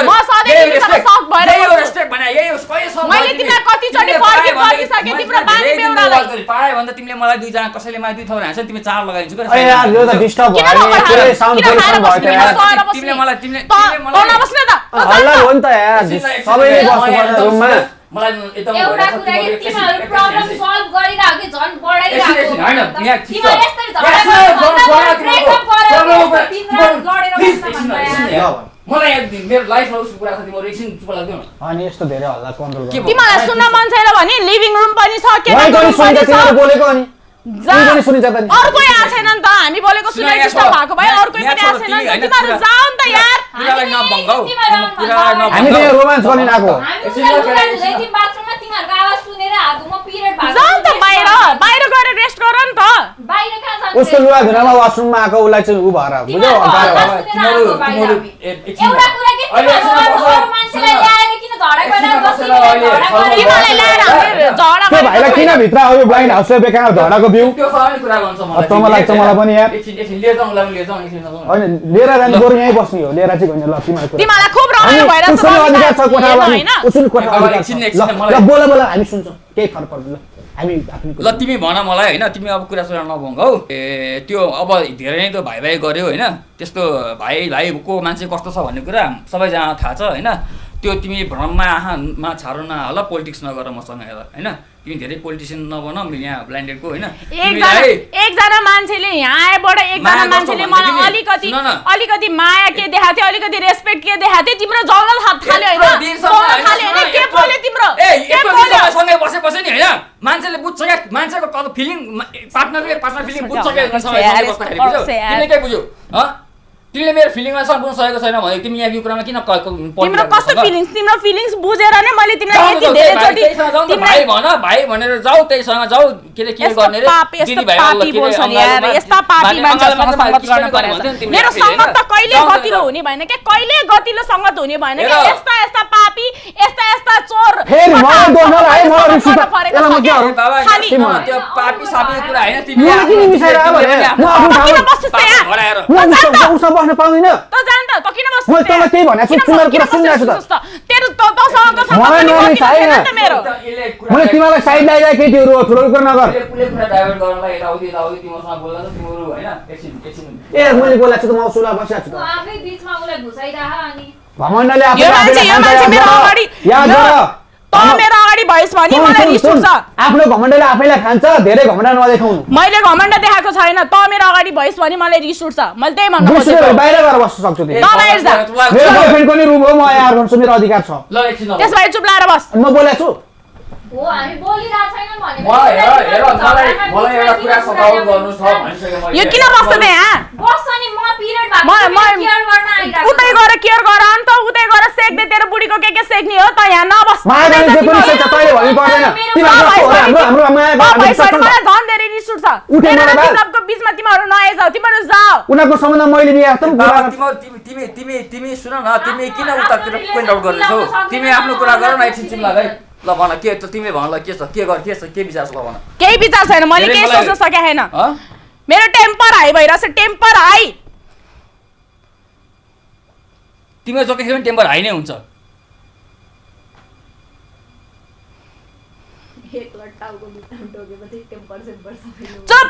म सधैँ तिमीसँग सक भएर रेस्पेक्ट भने यही हो कहिले मैले तिमीलाई कति चोटी पर्खिसके तिम्रो बानी बेउरालाई पाए भन्दा तिमीले मलाई दुईजना कसैले मलाई 2 ठाउँ हान्छ तिमी 4 लगाइदिन्छु के ए यार यो त डिस्टर्ब भयो नि पुरै साउन्ड पोल्युसन भयो त यार तिमीले मलाई बस्ने त हल्ला हो नि त यार सबैले बस्नुपर्छ रुममा मलाई एकदम एउटा कुरा के तिमीहरु प्रब्लम सल्भ गरिराख्यो झन् बढाइराख्यो हैन यहाँ तिमीहरु यस्तरी झगडा ब्रेकअप गरेर तिमीहरु लडेर बस्न भन्नु मलाई मेरो लाइफमा उसको कुरा छ तिम्रो एकछिन चुप लाग्यो न अनि यस्तो धेरै हल्ला कन्ट्रोल गर्नु तिमीलाई सुन्न मन छैन भने लिभिङ रुम पनि छ के मैले पनि सुनिन्छ तिमीले बोलेको अनि तिमी पनि सुनिन्छ त नि अर्को यहाँ छैन नि त हामी बोलेको सुने डिस्टर्ब भएको भए अर्को पनि यहाँ छैन नि त तिमीहरु जाऊ नि त यार कुरालाई नभङ्गाउ हामी त यो रोमान्स गर्न आएको हामी बाथरुममा तिमीहरुको आवाज सुनेर आगोमा पिरियड भएको जाऊ नि त बाहिर गएर रेस्ट गर नि त बाहिर कहाँ जान्छ उसको लुगा धुनमा वासरुममा आएको उसलाई चाहिँ उ भएर बुझ्यौ एउटा कुरा के तिमीहरु मान्छेलाई ल्याएर किन झगडा गरेर बसिरहेको तिमीलाई ल्याएर हामीले झगडा त्यो भाइलाई किन भित्र आयो ब्लाइन्ड हाउसले बेकार झगडाको बिउ त्यो सबै कुरा गर्छ मलाई तँलाई लाग्छ मलाई पनि यार एकछिन लिएर जाउँ एकछिन होइन लिएर जाने बरु यहीँ बस्ने हो लिएर चाहिँ होइन ल तिमीलाई तिमीलाई खुब रमाइलो भइरहेछ उसको अधिकार छ कोठामा हैन उसको कोठामा एकछिन ल बोल बोल हामी सुन्छौँ केही फरक पर्दैन ल हामी आफ्नो ल तिमी भन मलाई होइन तिमी अब कुरा सुना नभङ्गाउ ए त्यो अब धेरै नै त भाइ गऱ्यो होइन त्यस्तो भाइको मान्छे कस्तो छ भन्ने कुरा सबैजना थाहा छ होइन त्यो तिमी भ्रममा आँखामा छारो नहाल पोलिटिक्स नगर मसँग हेर होइन तिमी धेरै पोलिटिसियन नबन यहाँ ब्लाइन्डेडको होइन एकजना मान्छेले यहाँ आएबाट एकजना मान्छेले मलाई अलिकति माया के देखाएको थियो अलिकति रेस्पेक्ट के देखाएको थियो तिम्रो जगल थाल्यो होइन के बोल्यो तिम्रो सँगै बसेपछि नि होइन मान्छेले बुझ्छ क्या मान्छेको कस्तो फिलिङ पार्टनर फिलिङ बुझ्छ क्या सँगै बस्दाखेरि बुझ्यौ तिमीले के बुझ्यौ तिमीले मेरो फिलिङमा बुझ्न सकेको छैन भने तिमी यहाँ यो कुरामा किन तिम्रो कस्तो फिलिङ्स तिम्रो फिलिङ्स बुझेर नै मैले तिमीलाई यति धेरै चोटी भाइ भनेर जाऊ त्यहीसँग जाऊ के गर्ने रे दिदी भाइ यस्ता पापी मान्छेसँग संगत गर्न पर्छ मेरो संगत त कहिले गतिलो हुने भएन के कहिले गतिलो संगत हुने भएन के यस्ता पापी यस्ता चोर फेरि मलाई दोष नलागे मलाई रिस उठ्छ त्यसलाई म के गरौँ खाली त्यो पापी सापी कुरा हैन तिमीले म किन मिसाएर आयो भने म आफ्नो ठाउँमा उसँग बस्न पाउँदिन त जान त त किन बस्छ मैले तँलाई त्यही भनेको छु तिमीहरू कुरा सुनिरहेको छु त तेरो तसँग त मलाई नर्ने छैन मेरो मैले तिमीलाई साइड लगाइरहेको केटीहरू ठुलो कुरा नगर कुरा डाइभर्ट गर्नलाई यताउति तिमीसँग बोल्दा त तिमीहरू हैन एकछिन ए मैले बोलेको छु त म उसलाई बसिरहेको छु त आफै बीचमा उलाई घुसाइराख अनि भमण्डले यो मान्छे मेरो अगाडि याद गर त मेरो अगाडि भइस भने मलाई रिस उठ्छ आफ्नो घमण्डले आफैलाई खान्छ धेरै घमण्ड नदेखाउनु मैले घमण्ड देखाएको छैन त मेरो अगाडि भइस भने मलाई रिस उठ्छ मैले त्यही भन्न खोजेको बाहिर गएर बस्न सक्छु तिमी बाहिर जा मेरो गर्लफ्रेन्डको नि रुम हो म यहाँ गर्छु मेरो अधिकार छ ल एकछिन त्यसबारे चुप लाएर बस म बोलेको छु हो हामी बोलिरहेको छैनौँ भने हेर मलाई एउटा कुरा सघाउ गर्नु छ भनिसके मैले यो किन बस्छ त यहाँ बस्छ नि म पिरियड भएको केयर गर्न आइराको उतै गएर केयर गर अन्त उतै गएर सेक दे तेरो बुढीको के सेक्ने हो त यहाँ नबस माया गर्ने जे पनि छ तैले भन्नु पर्दैन हाम्रो माया गर्ने पैसा मलाई झन् धेरै रिस उठ्छ तिमीहरुको बीचमा तिमीहरु नआइजाऊ तिमीहरु जाऊ उनीहरुको सम्बन्ध मैले बिहे त तिमी सुन न तिमी किन उतातिर पोइन्ट आउट गर्दैछौ तिमी आफ्नो कुरा गर न एकछिन चिम लाग है ल भन के त तिमी भन ल के छ के विचार छ ल भन केही विचार छैन मैले केही सोच्न सके छैन मेरो टेम्पर हाई भइराछ टेम्पर हाई तिम्रो जतिखेर टेम्पर हाई नै हुन्छ चुप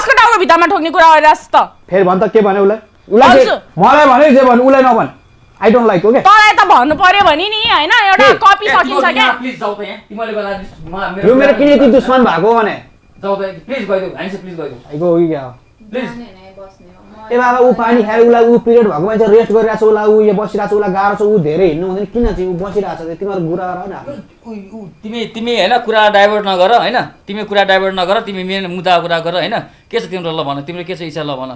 कसको टाउको भित्तामा ठोक्ने कुरा गरिरहेछ त फेरि भन त के भने उसलाई भन्छु। मलाई भने जे भन्नु उसलाई नभन आई डोन्ट लाइक ओके तँलाई त भन्नु पर्यो भने नि हैन एउटा कपी सकिन्छ क्या प्लिज जाऊ त यहाँ तिमीले गर्दा यो मेरो किन यति दुश्मन भएको भने जाऊ त प्लिज गइदेऊ भाइसे प्लिज गइदेऊ आइगो हो कि क्या प्लिज ए बाबा ऊ पानी खाएर उसलाई ऊ पिरियड भएको मान्छे रेस्ट गरिरहेको छ उसलाई ऊ यो बसिरहेको छ उसलाई गाह्रो छ ऊ धेरै हिँड्नु हुँदैन किन चाहिँ ऊ बसिरहेको छ तिमीहरू कुरा गर न तिमी हैन कुरा डाइभर्ट नगर हैन तिमी कुरा डाइभर्ट नगर तिमी मेन मुद्दा कुरा गर हैन के छ तिम्रो ल भन तिम्रो के छ इच्छा ल भन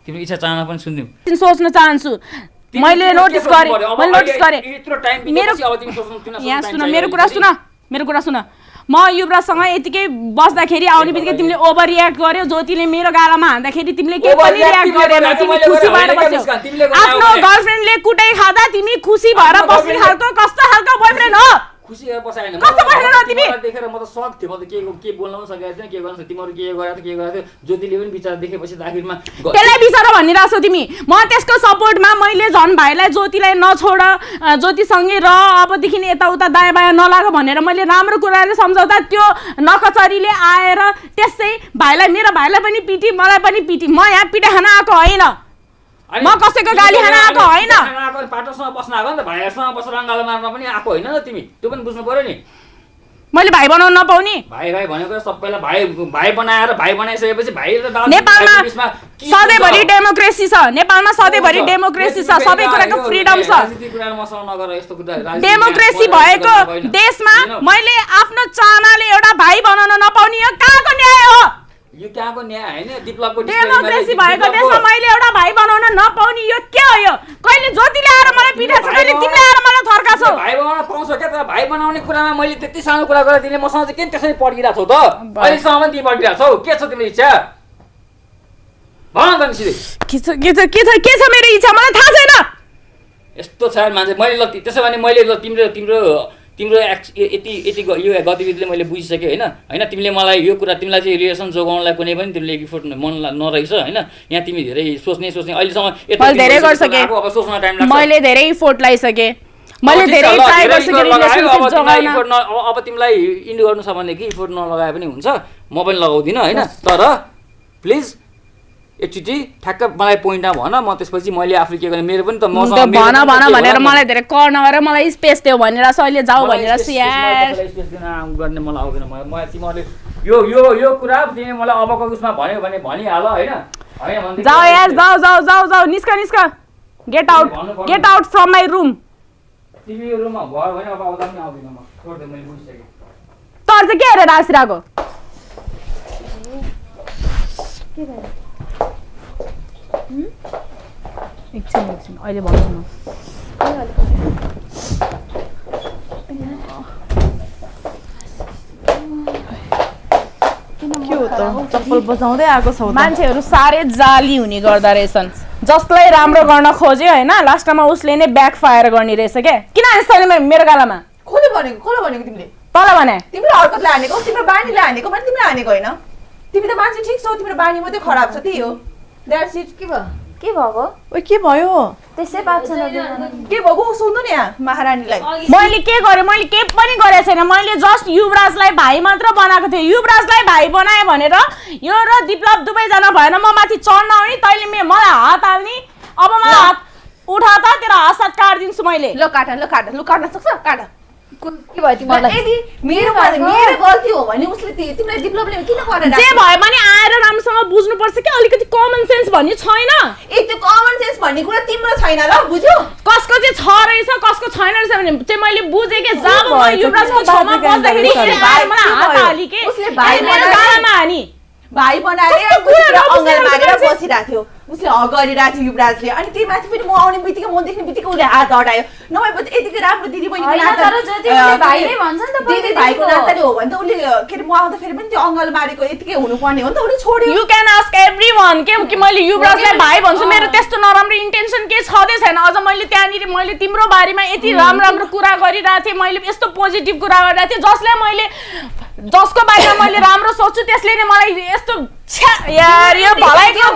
तिम्रो इच्छा चाहना पनि सुन्दिम सोच्न चाहन्छु मैले नोटिस गरे यत्रो टाइम बितेपछि अब तिमी सोच्नु किन यहाँ सुन मेरो कुरा सुन म युवराजसँग यतिकै बस्दाखेरि आउने बित्तिकै तिमीले ओभर रियाक्ट गर्यो ज्योतिले मेरो गालामा हान्दाखेरि तिमीले के पनि रियाक्ट गरेन तिमी खुसी भएर बस्यौ आफ्नो गर्लफ्रेन्डले कुटाइ खादा तिमी खुसी भएर बस्ने खालको कस्तो खालको बोयफ्रेन्ड हो खुसी भएर बसाएन कस्तो बोयफ्रेन्ड हो तिमी देखेर म त सक थिए म त के बोल्न पनि सकेको थिएन के गर्न तिमीहरु के गरेको थियो ज्योतिले पनि विचार देखेपछि त आखिरमा त्यसलाई विचार भनिरहेछौ तिमी म त्यसको सपोर्टमा मैले झन् भाइलाई ज्योतिलाई नछोड ज्योतिसँगै र अबदेखि यताउता दायाँ बायाँ नलाग भनेर मैले राम्रो कुराले सम्झाउँदा त्यो नकचरीले आएर त्यसै भाइलाई मेरो भाइलाई पनि पिटी मलाई पनि पिटी म यहाँ पिटा खान आएको होइन म कसैको गाली खान आएको होइन पार्टनरसँग बस्न आएको नि त भाइहरुसँग बसेर रंगालो मार्न पनि आएको होइन त तिमी त्यो पनि बुझ्नु पर्यो नि मैले भाइ बनाउन नपाउने भाइ भनेको सबैलाई भाइ बनाएर भाइ बनाइसकेपछि भाइले त नेपालमा सधैँभरि डेमोक्रेसी छ नेपालमा सधैँभरि डेमोक्रेसी छ सबै कुराको फ्रिडम छ डेमोक्रेसी भएको देशमा मैले आफ्नो चाहनाले एउटा भाइ बनाउन नपाउने यो कहाँको न्याय हो यो कहाँको न्याय हैन विप्लवको डेमोक्रेसी भएको देशमा मैले एउटा भाइ बनाउन नपाउने यो के हो यो कहिले ज्योतिले आएर मलाई पिटाछ कहिले तिमीले आएर मलाई थर्काछौ भाइ बनाउन पाउँछ के तर भाइ बनाउने कुरामा मैले त्यति सानो कुरा गरेर तिमीले मसँग चाहिँ किन त्यसरी पड्किरा छौ त अहिलेसम्म पनि तिमी पड्किरा छौ के छ तिम्रो इच्छा भन त निसिले के छ मेरो इच्छा मलाई थाहा छैन यस्तो छ मान्छे मैले ल त्यसो भने मैले ल तिम्रो यति यो गतिविधिले मैले बुझिसकेँ होइन तिमीले मलाई यो कुरा तिमीलाई चाहिँ रिलेसन जोगाउनलाई कुनै पनि तिमीले इफोर्ट मन नरहेछ होइन यहाँ तिमी धेरै सोच्ने अहिलेसम्म मैले धेरै इफोर्ट लगाइसकेँ मैले धेरै ट्राई गरिसकेँ रिलेसनशिप जोगाउन अब तिमीलाई इन्ड गर्नु छ भने कि इफोर्ट नलगाए पनि हुन्छ म पनि लगाउँदिनँ होइन तर प्लिज एकचोटि ठ्याक्क मलाई पोइन्टमा भन म त्यसपछि मैले आफू के गर्ने मेरो पनि त भन भनेर मलाई धेरै कर नगरेर मलाई स्पेस देऊ भनेर अहिले जाऊ भनेर यार स्पेस दिन गर्ने मलाई आउँदैन म तिमीहरूले यो कुरा तिमी मलाई अबको उसमा भन्यो भने भनिहाल होइन जाऊ यार जाऊ निस्क get out from my room तिमी यो रुममा भयो भने अब आउँदा पनि आउँदिन म छोड्दै मैले बुझिसकेँ तर चाहिँ के हेरेर आसिरहेको एकछिन अहिले भन्छु म के हो त चप्पल बजाउँदै आएको छ मान्छेहरू साह्रै जाली हुने गर्दा रहेछन् जसलाई राम्रो गर्न खोज्यो होइन लास्टमा उसले नै ब्याक फायर गर्ने रहेछ क्या किन यस्तो मेरो गालामा कसले भनेको तिमीले तल भने तिम्रो हरकतले हानेको तिम्रो बानीले हानेको भने तिमीले हानेको होइन तिमी त मान्छे ठिक छौ तिम्रो बानी मात्रै खराब छ त्यही हो द्याट्स इट के भएको ओइ के भयो त्यसै बात छैन के भएको सुन्नु नि यहाँ महारानीलाई मैले के गरेँ मैले के पनि गरेको छैन मैले जस्ट युवराजलाई भाइ मात्र बनाएको थिएँ युवराजलाई भाइ बनाएँ भनेर यो र विप्लव दुवैजना भएन म माथि चढ्न आउने तैँले मलाई हात हाल्ने अब मलाई हात उठा त तेरो हात साथ काटिदिन्छु मैले ल काट्न सक्छ काट के भयो तिमीलाई यदि मेरो गल्ती हो भने उसले तिमीलाई विप्लवले किन गरेन जे भयो भने आएर राम्रोसँग बुझ्नु पर्छ कि अलिकति कमन सेन्स भन्ने छैन त्यो कमन सेन्स भन्ने कुरा तिम्रो छैन ल बुझ्यौ कसको चाहिँ छ रहेछ कसको छैन रहेछ भने चाहिँ मैले बुझेँ के जब म युवराजको छेउमा बस्दाखेरि मलाई हात हाली के उसले भाइ मेरो गालामा हानी भाइ बनाएर अङ्गल मारेर बसिरहेको थियो उसले गरिरहेको थियो युवराजले अनि त्यही माथि पनि म आउने बित्तिकै म देख्ने बित्तिकै उसले हात हटायो नभए पनि यतिकै राम्रो दिदी बहिनीको दिदी भाइको नाताले हो भने त उसले के अरे म आउँदाखेरि पनि त्यो अङ्गल मारेको यतिकै हुनुपर्ने हो नि त उसले छोड्यो यु क्यान आस्क एभ्रीवन के मैले युवराजलाई भाइ भन्छु मेरो त्यस्तो नराम्रो इन्टेन्सन के छँदै छैन अझ मैले त्यहाँनिर मैले तिम्रो बारेमा यति राम्रो कुरा गरिरहेको थिएँ मैले यस्तो पोजिटिभ कुरा गरिरहेको थिएँ जसको बारेमा मैले राम्रो सोच्छु त्यसले नै मलाई यस्तो यार यो भलाइको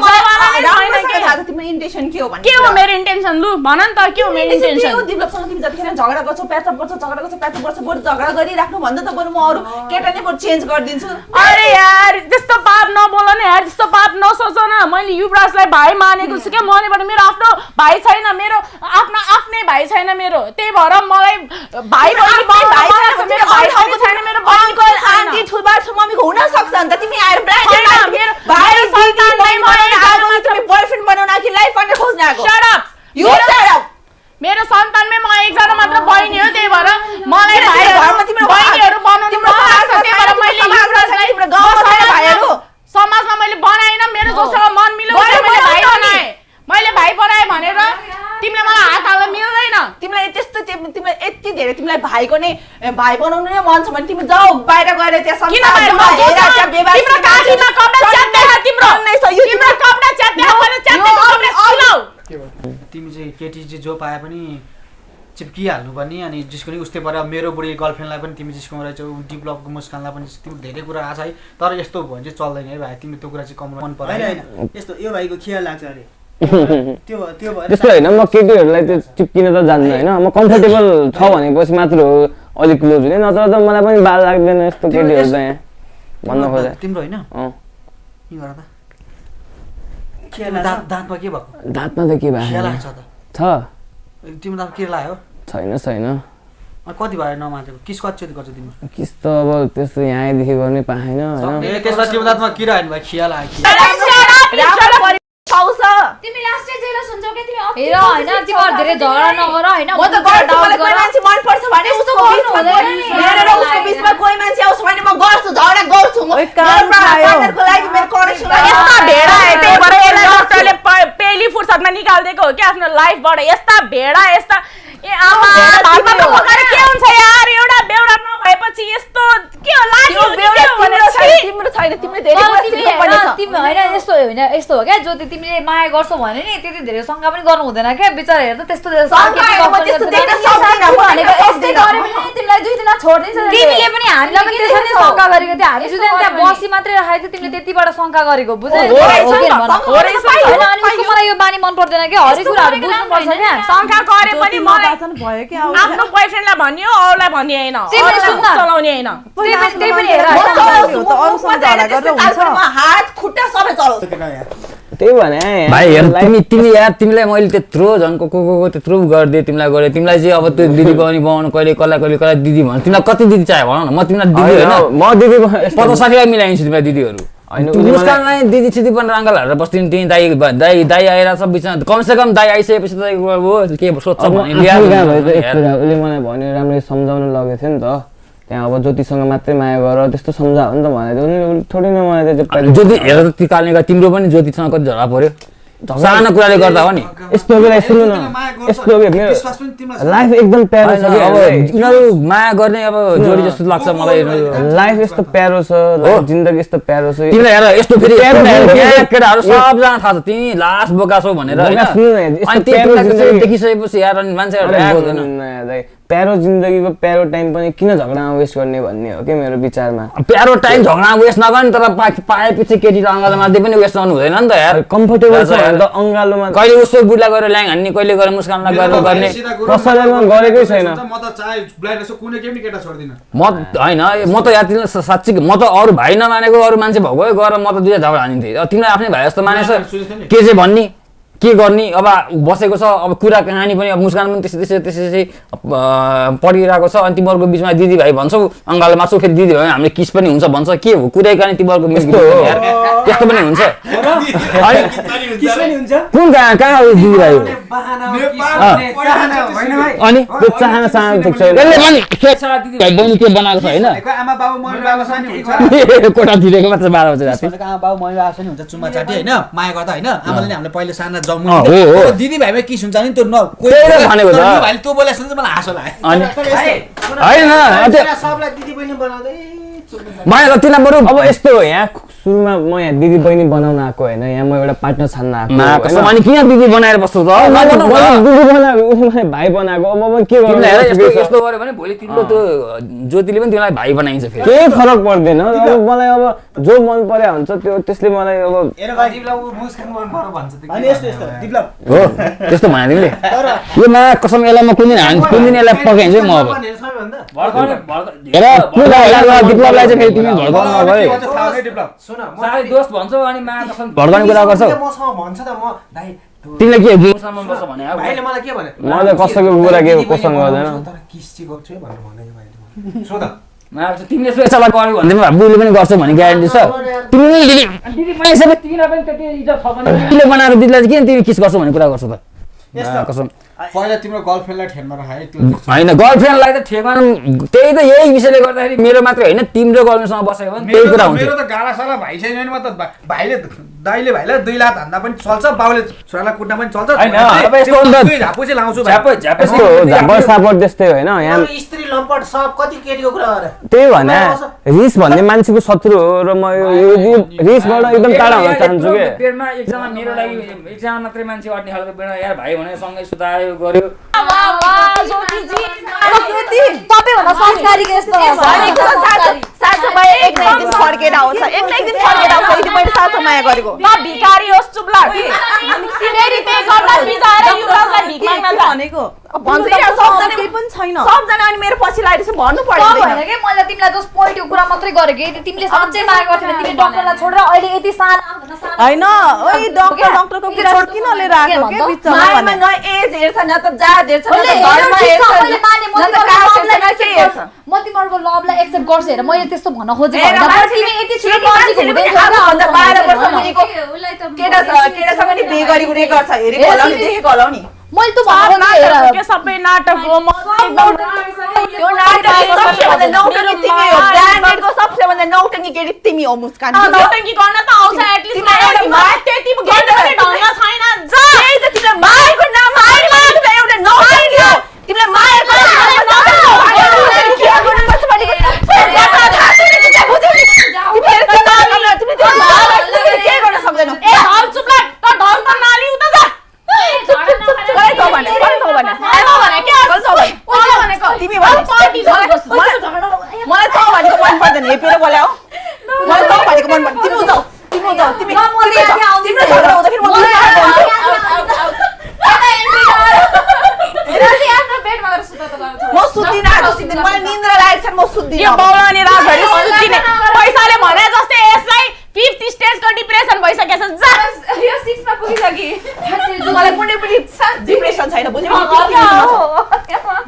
तिमीले इन्टेन्सन के हो भने के हो मेरो इन्टेन्सन लु भन नि त के हो मेरो इन्टेन्सन दिपलकसँग तिमी जतिखेर झगडा गर्छौ प्याचअप गर्छ बरु झगडा गरिराख्नु भन्दा त बरु म अरू केटा नै बरु चेन्ज गरिदिन्छु अरे यार त्यस्तो पाप नबोल न यार त्यस्तो पाप नसोच न मैले युवराजलाई भाइ मानेको छु क्या मनेबाट मेरो आफ्नो भाइ छैन मेरो आफ्नै भाइ छैन मेरो त्यही भएर मलाई भाइ छैन मेरो आन्टी ठुलबा मम्मीको हुन सक्छ नि त तिमी आएर बॉयफ्रेन्ड बनाउन कि लाइफ पार्टनर खोज्न आएको shut up you shut up मेरो सन्तानमै म एकजना मात्र बहिनी हो त्यही भएर मलाई बहिनीहरू बनाउनु समाजमा मैले बनाएन मेरो जोसँग मन मिलाउँछ मैले भाइ बनाएँ भनेर तिमीले मलाई हात हाल्न मिल्दैन तिमीलाई त्यस्तो तिमीलाई यति धेरै तिमीलाई भाइको नै भाइ बनाउनु नै मन छ भने तिमी जाऊ बाहिर गएर त्यहाँ तिम्रो काखीमा कपडा च्यात्दै तिम्रो कपडा च्यात्दै तिमी चाहिँ केटी चाहिँ जो पाए पनि चिप्किहाल्नु पर्ने अनि जिस्को नि उस्तै पर मेरो बुढी गर्लफ्रेन्डलाई पनि तिमी जिस्को रहेछौ डिभलपको मुस्कानलाई पनि तिमी धेरै कुरा आछ है तर यस्तो भयो भने चाहिँ चल्दैन है भाइ तिमी त्यो कुरा चाहिँ कम मन पर्दैन हैन यस्तो यो भाइको खिया लाग्छ अरे त्यो त्यस्तो होइन म केटीहरूलाई त्यो चिप्किन त जान्दिनँ होइन म कम्फर्टेबल छ भनेपछि मात्र हो अलिक क्लोज हुने नत्र त मलाई पनि बाल लाग्दैन यस्तो केटीहरू त यहाँ भन्न खोजे तिम्रो होइन दाँतमा के भएको दाँतमा त के भयो लाग्छ त छ तिम्रो दाँत के लाग्यो छैन कति भयो नमानेको किस कति गर्छ तिमी किस त अब त्यस्तो यहाँदेखि गर्ने पाएन होइन त्यसमा तिम्रो दाँतमा किरा होइन भाइ खिया लाग्यो तिमी लास्टै जेलस हुन्छौ के तिमी हेर हैन तिमीहरु धेरै झगडा नगर हैन म त गर्छु मलाई कोही मान्छे मन पर्छ भने उसको मेरो र उसको बीचमा कोही मान्छे आउँछ भने म गर्छु झगडा गर्छु म पार्टनरको लागि मेरो कनेक्सन यस्ता भेडा है त्यही भएर यसलाई डक्टरले पेली फुर्सदमा निकाल्दिएको हो कि आफ्नो लाइफबाट यस्ता भेडा यस्ता ए आमा भातमा त पकाएर के हुन्छ यार एउटा बेउरा नभएपछि यस्तो के हो लाग्यो तिम्रो छैन तिमीले धेरै कुरा सिक्नुपर्ने छ तिमी हैन यस्तो हो क्या ज्योति तिमीले माया गर्छौ भने नि त्यति धेरै शंका पनि गर्नु हुँदैन क्या बिचारा हेर त त्यस्तो यस्तै गरे पनि तिमीलाई दुई दिन छोड्दिन्छ तिमीले पनि हामीलाई पनि त्यसरी शंका गरेको थियो हामी जुन त्यहाँ बसी मात्रै राखेको थियो तिमीले त्यतिबाट शंका गरेको बुझ्यौ अनि मलाई यो बानी मन पर्दैन के हरेक कुराहरु बुझ्नु पर्छ क्या शंका गरे पनि मलाई भयो के आफ्नो बोयफ्रेन्डलाई भन्यो अरूलाई भन्ने हैन तिमीले सुन्न चलाउने हैन त्यही पनि हेर हात खुट्टा सबै चलाउँछ त्यही भने भाइ हेर तिमी यार तिमीलाई मैले त्यत्रो झनको को त्यत्रो गरिदिएँ तिमीलाई गरेँ तिमीलाई चाहिँ अब त्यो दिदी पनि बनाउनु कहिले कसलाई दिदी भन तिमीलाई कति दिदी चाहियो भन न म तिमीलाई दिदी होइन म दिदी 50-60 मिलाइदिन्छु तिमीलाई दिदीहरू मुस्कानलाई दिदी छिदी पनि राङ्गल हालेर बस्दिनु त्यही दाइ आएर सब बिचमा कमसेकम दाइ आइसकेपछि त के सोध्छ भने उसले मलाई भन्यो राम्ररी सम्झाउन लगेको थियो नि त त्यहाँ अब ज्योतिसँग मात्रै माया गर त्यस्तो सम्झायो नि त भने थोरै न मलाई ज्योति हेर त ती कालले तिम्रो पनि ज्योतिसँग कति झगडा पर्यो सानो कुराले गर्दा हो नि यस्तो बेला सुन्नु न यस्तो मेरो लाइफ एकदम प्यारो छ अब उनीहरू माया गर्ने अब जोडी जस्तो लाग्छ मलाई लाइफ यस्तो प्यारो छ जिन्दगी यस्तो प्यारो छ तिमीलाई हेर यस्तो फेरि केटाहरू सबजना थाहा छ तिमी लास्ट बोका छौ भनेर होइन देखिसकेपछि यार अनि मान्छेहरू प्यारो जिन्दगीको प्यारो टाइम पनि किन झगडामा वेस्ट गर्ने भन्ने हो कि मेरो विचारमा प्यारो टाइम झगडामा वेस्ट नगर्ने तर पाएपछि केटीले अङ्गालोमा त्यो पनि वेस्ट गर्नु हुँदैन नि त यार कम्फर्टेबल छ भने त अङ्गालोमा कहिले उसो बुढलाई गएर ल्याङ हान्ने कहिले गएर मुस्कानलाई गएर गर्ने कसैले म गरेकै छैन म त चाहे ब्लाइन्ड यसो कुनै केही केटा छोड्दिन म हैन म त यार तिमीलाई साच्चै म त अरू भाइ नमानेको अरू मान्छे भएको गएर म त दुईटा झगडा हानिन्थे तिमीलाई आफ्नै भाइ जस्तो मानेछ के चाहिँ भन्ने के गर्ने अब बसेको छ अब कुरा कहानी पनि अब मुस्कान पनि त्यसै पढिरहेको छ अनि तिमीहरूको बिचमा दिदी भाइ भन्छौ अङ्गालो मार्छौ फेरि दिदी भाइ हामीले किस पनि हुन्छ भन्छ के हो कुरै कहानी तिमीहरूको त्यस्तो पनि हुन्छ कुन कहाँ हो दिदी भाइ अनि त्यो चाहना सानो देख्छ दिदी भाइ बहिनी के बनाएको छ होइन आमा बाबु मम्मी बाबा सानी हुन्छ कोठा दिएको मात्र 12 बजे राति आमा बाबु मम्मी बाबा सानी हुन्छ चुम्मा चाटी हैन माया गर्दा हैन आमाले हामीले पहिले साना जम्मु दिदी भाइमा किस हुन्छ नि त्यो भनेको त भाइले त्यो बोलेछ नि मलाई हाँसो लाग्यो अनि हैन सबलाई दिदी बहिनी बनाउँदै माया तिमीलाई बरु अब यस्तो हो यहाँ सुरुमा म यहाँ दिदी बहिनी बनाउन आएको होइन यहाँ म एउटा पार्टनर छान्न आएको ना कसम अनि किन दिदी बनाएर बस्छौ त दिदी बनाएको उसले भाइ बनाएको अब म के गर्नु यस्तो गर्यो भने भोलि तिम्रो त्यो ज्योतिले पनि तिमीलाई भाइ बनाइन्छ फेरि केही फरक पर्दैन अब मलाई अब जो मन पर्या हुन्छ त्यो त्यसले मलाई अब हो त्यस्तो भने तिमीले यो मा कसम यसलाई म कुन दिन यसलाई पकाइदिन्छु म अब हेर दिपलालाई चाहिँ फेरि तिमी भड्काउनु नभए साह्रै दोस्त भन्छौ अनि मा कसम भड्काउने कुरा गर्छौ तिमीले के मुसलमान बस्छ भने अब भाइले मलाई के भने मैले कसैको कुरा के क्वेसन गर्दैन तर किस चाहिँ गर्छु है भनेर भनेको भाइले सोध तिमीले स्वेच्छालाई गर्यो भने भन्दै बुढीले पनि गर्छ भन्ने ग्यारेन्टी छ तिमीले दिदी बनाइसके तिमीलाई पनि त्यति इज्जत छ भने दिदीले बनाएर दिदीलाई चाहिँ किन तिमी किस गर्छौ भन्ने कुरा गर्छौ त कसम पहिला तिम्रो गर्लफ्रेन्डलाई ठेनमा राखे त्यो होइन गर्लफ्रेन्डलाई त ठेमा त्यही त यही विषयले गर्दाखेरि मेरो मात्रै होइन तिम्रो गर्लफ्रेन्डसँग बसेको भने त्यही कुरा हुन्छ मेरो त गालासाला भाइ छैन नि म त भाइले दाइले भाइलाई 2 लाख हान्दा पनि चल्छ बाउले छोरालाई कुट्न पनि चल्छ हैन अब यस्तो दुई झापु चाहिँ लाउँछु भाइ यस्तो झापर सापर त्यस्तै होइन यहाँ स्त्री लम्पट सब कति केटीको कुरा गरे त्यही भने रिस भन्ने मान्छेको शत्रु हो र म यो रिसबाट एकदम टाढा हुन चाहन्छु के पेटमा एकजना मेरो लागि एकजना मात्रै मान्छे अट्ने खालको बेडा यार भाइ भने सँगै सुतायो गर्यो सबैभन्दा संस्कारी के यस्तो साँचो माया एक न एक दिन फर्केर आउँछ एक न एक दिन फर्केर आउँछ यदि मैले साँचो माया गरेको म भिखारी होस् चुप लाग फेरि त्यही गर्दा बिचाएर युवराजलाई भिख माग्न जा भनेको भन्छ या सबजना केही पनि छैन सबजना अनि मेरो पछि लागेपछि भन्नु पर्दैन होइन के मैले तिमीलाई जस पोइन्टको कुरा मात्रै गरेको यदि तिमीले साँच्चै माया गर्थ्यौ भने तिमीले डाक्टरलाई छोडेर अहिले यति सानो हैन ओइ डाक्टरको कुरा छोड किन लिएर आएको के बिचमा भने न एज हेर्छ न त जात हेर्छ न त घरमा हेर्छ म तिमीहरुको लभलाई एक्सेप्ट गर्छु हेर मैले त्यस्तो भन्न खोजेको हैन तर तिमी यति छिटो नजिक हुँदै भन्दा 12 वर्ष मुनिको केटासँग नि बिहे गरेको रेकर्ड छ हेरेको होला नि देखेको होला नि मैले त भन्नु के सबै नाटक हो म यो नाटक सबसे भन्दा नौटंकी तिमी हो ब्रान्डेडको सबसे भन्दा नौटंकी केटी तिमी हो मुस्कान नौटंकी गर्न त आउँछ एटलिस्ट एउटा मार त्यति गेटले ढङ्ग छैन जा त्यही त तिमीलाई मायाको नाम आइमा तिमीलाई एउटा नौटंकी हो तिमीलाई मायाको के गर्न सक्दैनौ ए हल चुप लाग त ढल त नाली उता जा तिमी मलाई त भनेको मन पर्दैन हेपेर बोलाऊ मलाई त भनेको मन पर्दैन तिमी जाऊ तिमी जाऊ तिमी तिम्रो झगडा हुँदाखेरि म म सुत्दिन आज सुत्दिन मलाई निन्द्रा लागेको छ म सुत्दिन यो बौलानी रातभरि सुत्दिने पैसाले भने जस्तै यसलाई 5th स्टेजको डिप्रेसन भइसकेछ जा यो 6 मा पुगिसकी मलाई कुनै पनि डिप्रेसन छैन बुझ्यौ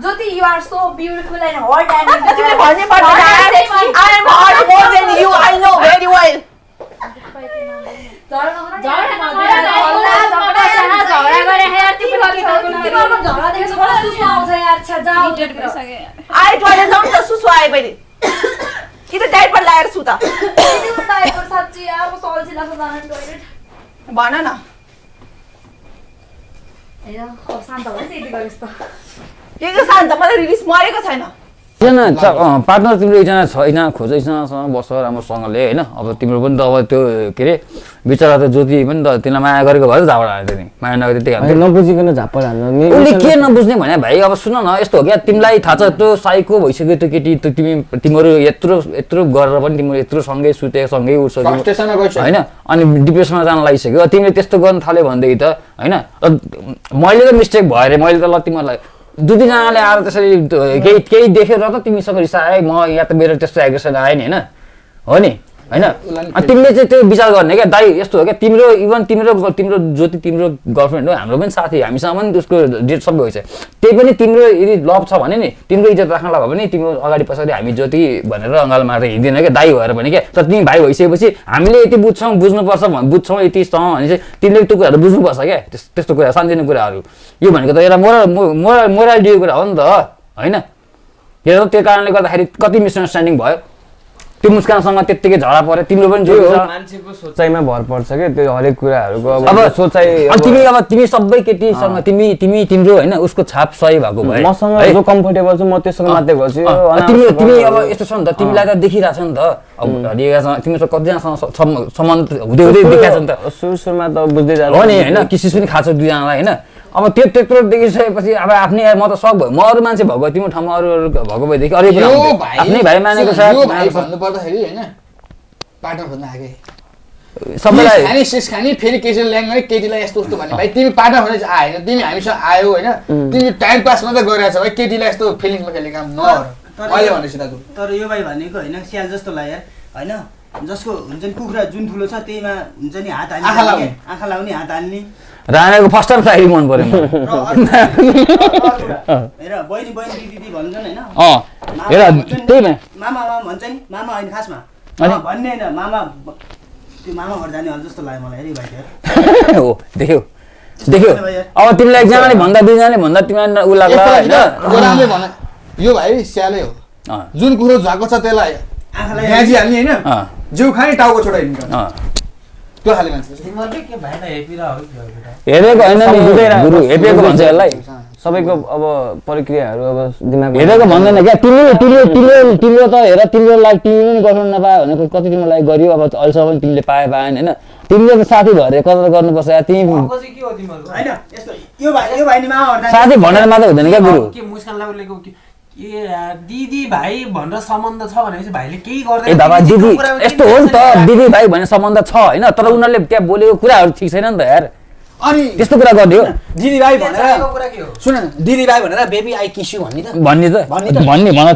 Jyoti you are so beautiful and hot and तिमीले भन्नै पर्दैन I am hot more than you I know very well I toilet जाउँ त सुसु आए मैले कि त डाइपर लगाएर सुता भन न के शान्त मलाई रिलिज मरेको छैन एकजना पार्टनर तिम्रो एकजना छैन खोज एकजनासँग बस्छ राम्रोसँगले होइन अब तिम्रो पनि त अब त्यो के अरे बिचरा त ज्योति पनि त तिमीलाई माया गरेको भएर झापड हाल्यो नि माया नगरे त्यही हाल्यो नबुझिकन झापड हाल्नु उसले के नबुझ्ने भने भाइ अब सुन न यस्तो हो क्या तिमीलाई थाहा छ त्यो साइको भइसक्यो त्यो केटी तिमीहरू यत्रो गरेर पनि तिमीहरू यत्रो सँगै सुते सँगै उठ्छ होइन अनि डिप्रेसनमा जान लागिसक्यो तिमीले त्यस्तो गर्न थाल्यो भनेदेखि त होइन मैले त मिस्टेक भयो अरे मैले त ल तिमीहरूलाई 2-3जनाले आएर त्यसरी केही देखेर त तिमीसँग रिसाए म यहाँ त मेरो त्यस्तो एग्रेसन आयो नि हो नि होइन तिमीले चाहिँ त्यो विचार गर्ने क्या दाइ यस्तो हो क्या तिम्रो इभन तिम्रो ज्योति तिम्रो गर्लफ्रेन्ड हो हाम्रो पनि साथी हामीसँग पनि उसको डेट सबै भइसक्यो त्यही पनि तिम्रो यदि लभ छ भने नि तिम्रो इज्जत राख्नलाई भयो भने तिम्रो अगाडि पछाडि हामी ज्योति भनेर अँगाल मारेर हिँड्दैन क्या दाइ भएर भने क्या तर तिमी भाइ भइसकेपछि हामीले यति बुझ्नुपर्छ बुझ्छौँ यति होइन चाहिँ तिमीले त्यो कुराहरू बुझ्नुपर्छ क्या त्यस्तो कुरा सानोतिनो कुराहरू यो भनेको त एउटा मोरालिटीको कुरा हो नि त होइन त्यो कारणले गर्दाखेरि कति मिसअन्डरस्ट्यान्डिङ भयो त्यो मुस्कानसँग त्यत्तिकै झगडा पर्यो तिम्रो पनि जोडी छ मान्छेको सोचाइमा भर पर्छ के त्यो हरेक कुराहरुको अब सोचाइ तिमी सबै केटीसँग तिम्रो हैन उसको छाप सही भएको भयो मसँग जो कम्फर्टेबल छ म त्यससँग मात्रै गर्छु तिमी अब यस्तो छ नि त तिमीलाई त देखिरहेछ नि त अब हरियासँग तिमीसँग कतिजनासँग सम्बन्ध हुँदै देखाएको छ नि त सुरुमा त बुझ्दै जान्छ हो नि हैन किसिस पनि खान्छ दुईजनालाई हैन अब त्यो त्यत्रो देखिसकेपछि अब आफ्नै म त सक भयो म अरू मान्छे भएको तिम्रो ठाउँमा अरू भएको भएदेखि अरू कुरा आफ्नै भाइ मानेको छ भन्नु पर्दाखेरि हैन पार्टनर भन्न आके सबैलाई खाने शेष खाने फेरि केटीले ल्याङ केटीलाई यस्तो उस्तो भन्ने भाइ तिमी पार्टनर भने आएन तिमी हामीसँग आयो हैन तिमी टाइम पास मात्रै गरिरहेछौ भाइ केटीलाई यस्तो फिलिङ्समा खेल्ने काम नगर अहिले भनेपछि दाजु तर यो भाइ भनेको हैन स्याल जस्तो लाग्यो यार हैन जसको हुन्छ नि कुखुरा जुन ठुलो छ त्यहीमा हुन्छ नि हात हाल्ने आँखा लाउने हात हाल्ने राणाको फर्स्ट टाइम साइड मन पर्यो हेर बहिनी दिदी भन्छन् हैन हेर त्यही मामा भन्छ नि मामा हैन खासमा भन्ने हैन मामा त्यो मामा घर जाने हो जस्तो लाग्यो मलाई हेरि भाइ हो देख्यौ अब तिमीलाई एकजनाले भन्दा दुईजनाले भन्दा तिमीलाई उ लाग्ला हैन गोरामले भने यो भाइ स्यालै हो जुन कुरो झाको छ त्यसलाई आँखालाई गाजी हाल्ने हैन जिउ खाने टाउको छोडाइदिनु त्यो खाले मान्छे हेरेको हैन गुरु हेपेको भन्छ यसलाई सबैको अब प्रक्रियाहरु अब दिमाग हेरेको भन्दैन क्या तिम्रो त हेर तिम्रो लागि तिमीले पनि गर्नु नपायो भने कति तिम्रो लागि गरियो अब अहिलेसम्म पनि तिमीले पाएन हैन तिमीले त साथी भएर कदर गर्नुपर्छ तिमी हैन यस्तो यो भाइ नि मामा घर साथी भनेर मात्रै हुँदैन क्या गुरु के मुस्कान लाउलेको दिदी भाइ भनेर सम्बन्ध छ भनेपछि भाइले केही गर्दैन ए बाबा दिदी यस्तो हो नि त दिदी भाइ भन्ने सम्बन्ध छ हैन तर उनीहरूले त्यहाँ बोलेको कुराहरु ठीक छैन नि त यार अनि त्यस्तो कुरा गरिदियो दिदी भाइ भनेर सुन न दिदी भाइ भनेर बेबी आई किस यु भन्ने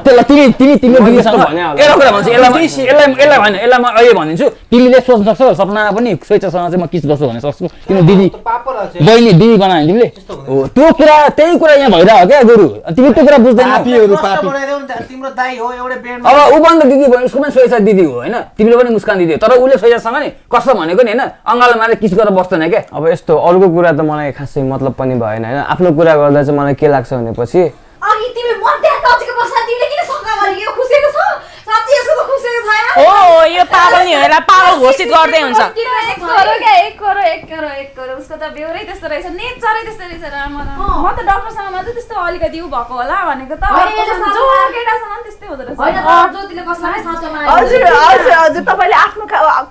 त्यसलाई तिमी दिदीसँग एउटा कुरा भन्छु यसलाई भएन यसलाई म अहिले भनिदिन्छु तिमीले सोच्न सक्छौ सपनामा पनि स्वेच्छासँग चाहिँ म किस गर्छु भन्ने सक्छु किन दिदी बहिनी दिदी बनायो तिमीले हो त्यो कुरा त्यही कुरा यहाँ भइरहेको क्या गुरु तिमी त्यो कुरा बुझ्दैन तिम्रो दाइ हो एउटै बेडमा अब उ पनि दिदी भयो उसको पनि स्वेच्छा दिदी हो हैन तिमीले पनि मुस्कान दिदी हो तर उले स्वेच्छासँग नि कस्तो भनेको नि हैन अङ्गाल मारे किस गरेर बस्दैन के अब यस्तो अरूको कुरा त मलाई खासै मतलब पनि भएन हैन आफ्नो कुरा गर्दा चाहिँ मलाई के लाग्छ भनेपछि अघि तिमी मध्य टचको बस्दा तिमीले किन शंका गरेको यो खुसेको छ साच्चै यसको त खुसेको छ यार हो यो पागल नि होला पागल घोषित गर्दै हुन्छ एक करो उसको त बेउरै त्यस्तो रहेछ नेचरै त्यस्तो रहेछ राम्रो म त डाक्टरसँग मात्र त्यस्तो अलिकति उ भएको होला भनेको त जो केटासँग त्यस्तै हुँदो रहेछ हैन ज्योतिले कसलाई साँचो मारे हजुर तपाईले आफ्नो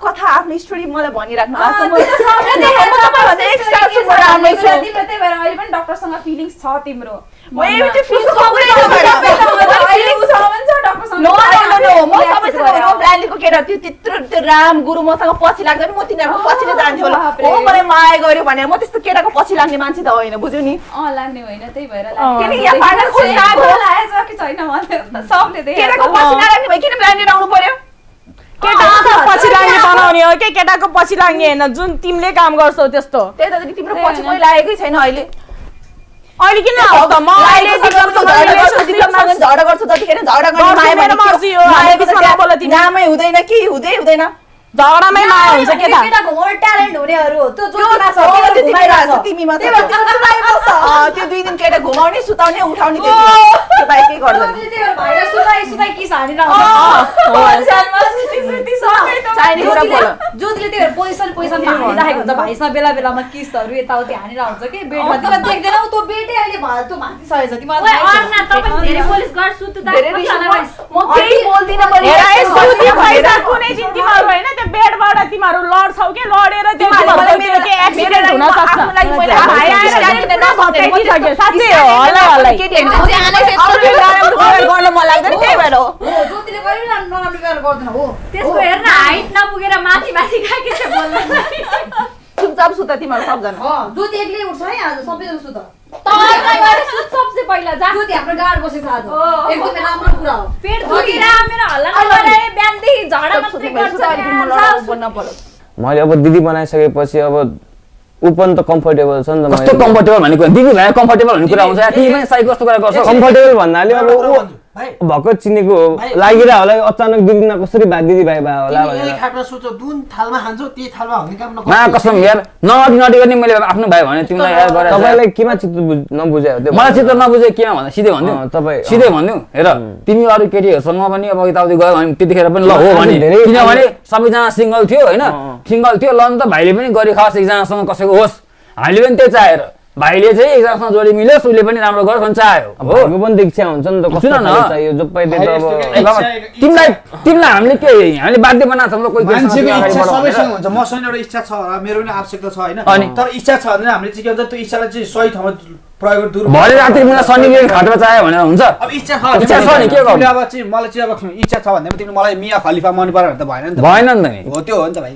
कथा आफ्नो स्टोरी मलाई भनिराख्नु भएको तिम्रो त्यही भएर अहिले पनि डाक्टरसँग फिलिङ्स छ तिम्रो राम गुरु मसँग पछि लाग्दैन म तिनीहरूको पछि नै जान्थ्यो होला हो मलाई माया गर्यो भने म त्यस्तो केटाको पछि लाग्ने मान्छे त होइन बुझ्यौ नि लाग्ने होइन त्यही भएर केटाको पछि नलाग्ने भए किन ब्लाइन्डेड आउनु पर्यो केटाको पछि लाग्ने बनाउने हो के केटाको पछि लाग्ने हैन जुन तिमीले काम गर्छौ त्यस्तो त्यही त तिम्रो पछि कोही लागेकै छैन अहिले अहिले किन आउँछ त म अहिले झगडा गर्छु जतिखेर झगडा गर्ने माया भने नामै हुँदैन के हुँदैन झगडामै माया हुन्छ के थाहा केटाको मोर ट्यालेन्ट हुनेहरु हो त्यो तिमी मात्र त्यो 2 दिन केटा घुमाउने सुताउने उठाउने त्यो बाइक के गर्दैन भाइले सुताइ किस हानेर चाहिने कुरा बोल ज्योतिले त्यो पोजिसन हानिराखेको हुन्छ भाइसँग बेला बेलामा किसहरु यताउति हानेर हुन्छ के बेडमा तिमीले देख्दैनौ त्यो बेडै अहिले त्यो माथि सहेछ तिमीलाई अर्ना तपाई धेरै पोलिस गर्छ सुतु दा म केही बोल्दिन कुनै दिन तिमीहरु हैन त्यो बेडबाट तिमीहरु लड्छौ के लडेर तिमीहरुले मेरो के एक्सिडेन्ट हुन सक्छ साच्चै हो हल्ला गर्न मन लाग्दैन त्यही भएर हो ज्योतिले पनि नराम्रो व्यवहार गर्दैन हो त्यसको हेर्न हाइट नपुगेर माथि खाके छ बोल्दैन चुपचाप सुत तिमीहरु सबजना ज्योति एक्लै उठ्छ है आज सबैजना सुत तँलाई गरे सुत सबसे पहिला जा ज्योति हाम्रो गाड बसेछ आज एकदमै राम्रो कुरा हो पेट दुखिरा मेरो हल्ला नगरे बिहानदेखि झगडा मात्रै गर्छ मैले अब दिदी बनाइसकेपछि अब उ पनि त कम्फर्टेबल छ नि त कस्तो कम्फर्टेबल भन्ने कुरा दिदी भाइ कम्फर्टेबल भन्ने कुरा हुन्छ तिमी पनि साइ कस्तो कुरा गर्छौ कम्फर्टेबल भन्नाले अब भर्खर चिनेको हो लागिरह होला अचानक दिदीमा कसरी दिदीभाइ भए होला तिमी भनेर एक खाटमा सुत्छौ जुन थालमा खान्छौ त्यही थालमा हुने काम मा कसम यार नअघि नअघि मैले आफ्नो भाइ भने तिमीलाई यार गरेर तपाईलाई केमा चित्त नबुझ्यो त्यो मलाई चित्त नबुझे केमा भन्दा सिधै भन्नु तपाईँ सिधै भन्नु हेर तिमी अरू केटीहरूसँग पनि अब यताउति गयो भने त्यतिखेर पनि ल हो भने किनभने सबैजना सिङ्गल थियो होइन सिङ्गल थियो ल त भाइले पनि गरी खाओस् एकजनासँग कसैको होस् हामीले पनि त्यही चाहेर भाइले चाहिँ एकजनासँग जोडी मिलोस् उसले पनि राम्रो गरोस् भन्छ आयो हो पनि दीक्षा हुन्छ नि त कस्तो चाहियो जो पाइदे त अब तिमीलाई हामीले के हामीले बाध्य बनाएको छौँ कोही मान्छेको इच्छा सबैसँग हुन्छ मसँग एउटा इच्छा छ होला मेरो पनि आवश्यकता छ होइन तर इच्छा छ भने हामीले चाहिँ के हुन्छ त्यो इच्छालाई चाहिँ सही ठाउँमा प्रयोग गर्नु भरे राति मलाई शनिबार खाटमा चाहियो भनेर हुन्छ अब इच्छा छ नि के गर्नु अब चाहिँ मलाई चाहिँ अब इच्छा छ भने तिमीले मलाई मिया खलिफा मन पर्यो भने त भएन नि त भएन नि त नि हो त्यो हो नि त भाइ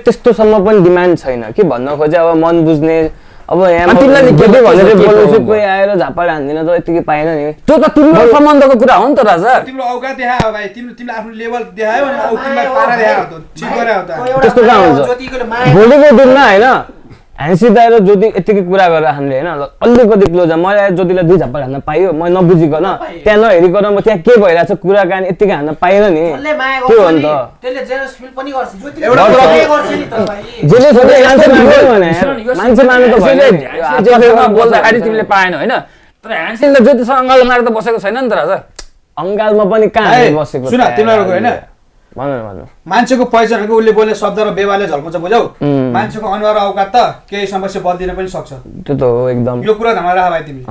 त्यस्तोसम्म पनि डिमान्ड छैन के भन्न खोजे अब मन बुझ्ने अब यहाँ तिमीलाई के भनेर बोल्छु कोही आएर झापड हान्दिन त यतिकै पाएन नि त्यो त तिम्रो सम्बन्धको कुरा हो नि त राजा तिम्रो औकात देखायो भाइ तिमीले आफ्नो लेभल देखायो अनि औकातलाई पारा देखायो त ठीक गरे त त्यस्तो कहाँ हुन्छ भोलिको दिनमा हैन हाँसी दाइ र ज्योति यतिकै कुरा गरेर हामीले हैन अलिकति क्लोज मलाई ज्योतिलाई 2 झापड हान्न पाइयो म नबुझिकन त्यहाँ नहेरिकन म त्यहाँ के भइरहेछ कुराकानी यतिकै हान्न पाएन नि के हो नि त त्यसले जेलस फिल पनि गर्छ एउटा कुरा के गर्छ नि त भाइ जेले सबै मान्छे मान्दैन भने मान्छे मान्नु त भएन जेलमा बोल्दाखेरि तिमीले पाएन हैन तर ह्यान्डसेलले ज्योतिसँग अङ्गाल मारेर त बसेको छैन नि त राजा अङ्गालमा पनि कहाँ बसेको सुन तिमीहरूको हैन भन्नु मान्छेको पहिचानको उसले बोल्ने शब्द र व्यवहारले झल्काउँछ बुझ्यौ मान्छेको अनुहार औकात त केही समस्या बद्दिन पनि सक्छ त्यो त हो एकदम यो कुरा ध्यानमा राख भाइ तिमी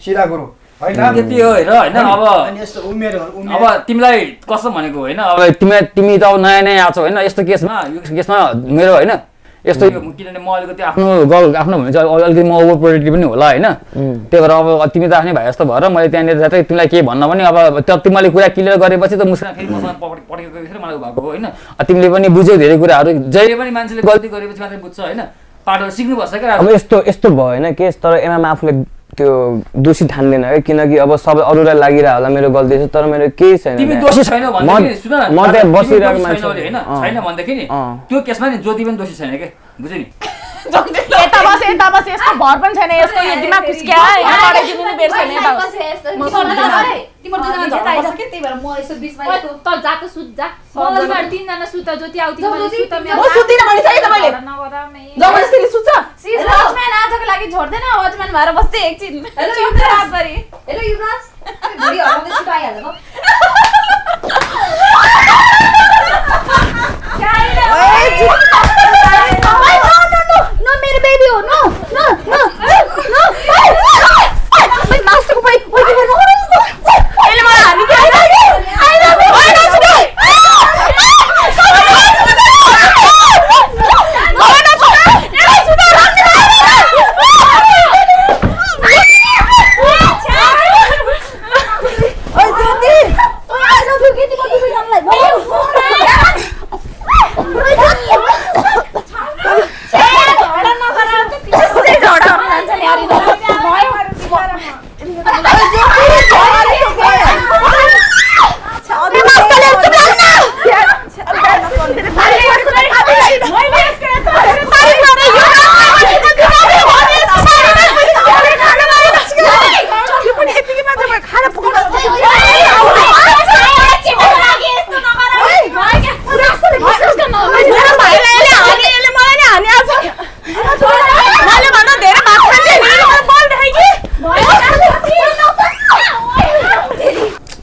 सिधा गुरु हैन त्यति हो हेर हैन अब अनि यस्तो उमेर अब तिमीलाई कसम भनेको हैन अब तिमी त अब नयाँ नयाँ आछौ हैन यस्तो केसमा यो केसमा मेरो हैन यस्तो किनभने म अलिकति आफ्नो भने चाहिँ अलिकति म ओभर प्रोटेक्टिभ पनि होला हैन त्यही भएर अब तिमी त आफ्नै भाइ जस्तो भएर मैले त्यहाँनिर चाहिँ तिमीलाई के भन्न पनि अब तिमीले कुरा क्लियर गरेपछि त मुस्कान फेरि मसँग पटेको फेरि मलाई भएको होइन तिमीले पनि बुझ्यौ धेरै कुराहरू जहिले पनि मान्छेले गल्ती गरेपछि मात्रै बुझ्छ होइन पाटो सिक्नुपर्छ क्या अब यस्तो भयो होइन केस तर एमामा आफूले त्यो दोषी ठान्दैन है किनकि अब सबै अरूलाई लागिरह होला मेरो गल्ती छ तर मेरो केही छैन तिमी दोषी छैन भन्दै सुन न म त्यहाँ बसिरहेको मान्छे हैन छैन भन्दाखेरि नि त्यो केसमा नि ज्योति पनि दोषी छैन के बुझ्यौ नि यता बस यस्तो भर पनि छैन यसको यो दिमाग खुस्क्या हैन लडाइदिनु नि बेर छैन यता तिम्रो दुईजना झगडा भइसक्यो त्यही भएर म यसो बिचमा त जा त सुत जा मलाई 3 जना सुत ज्योति आउती सुत म सुत्दिन भनिसके तपाईले जबरजस्तीले सुत्छ सिज वचम्यान आजको लागि छोड्दैन वचम्यान भएर बस्दै एकछिन हेलो युवराज गरी हेलो युवराज भुडी हराउँदै सुताइहाल्छ No, मेरो बेबी हो no. मास्टरको भाइ ओइ के गर्नु अहिले मलाई हानि के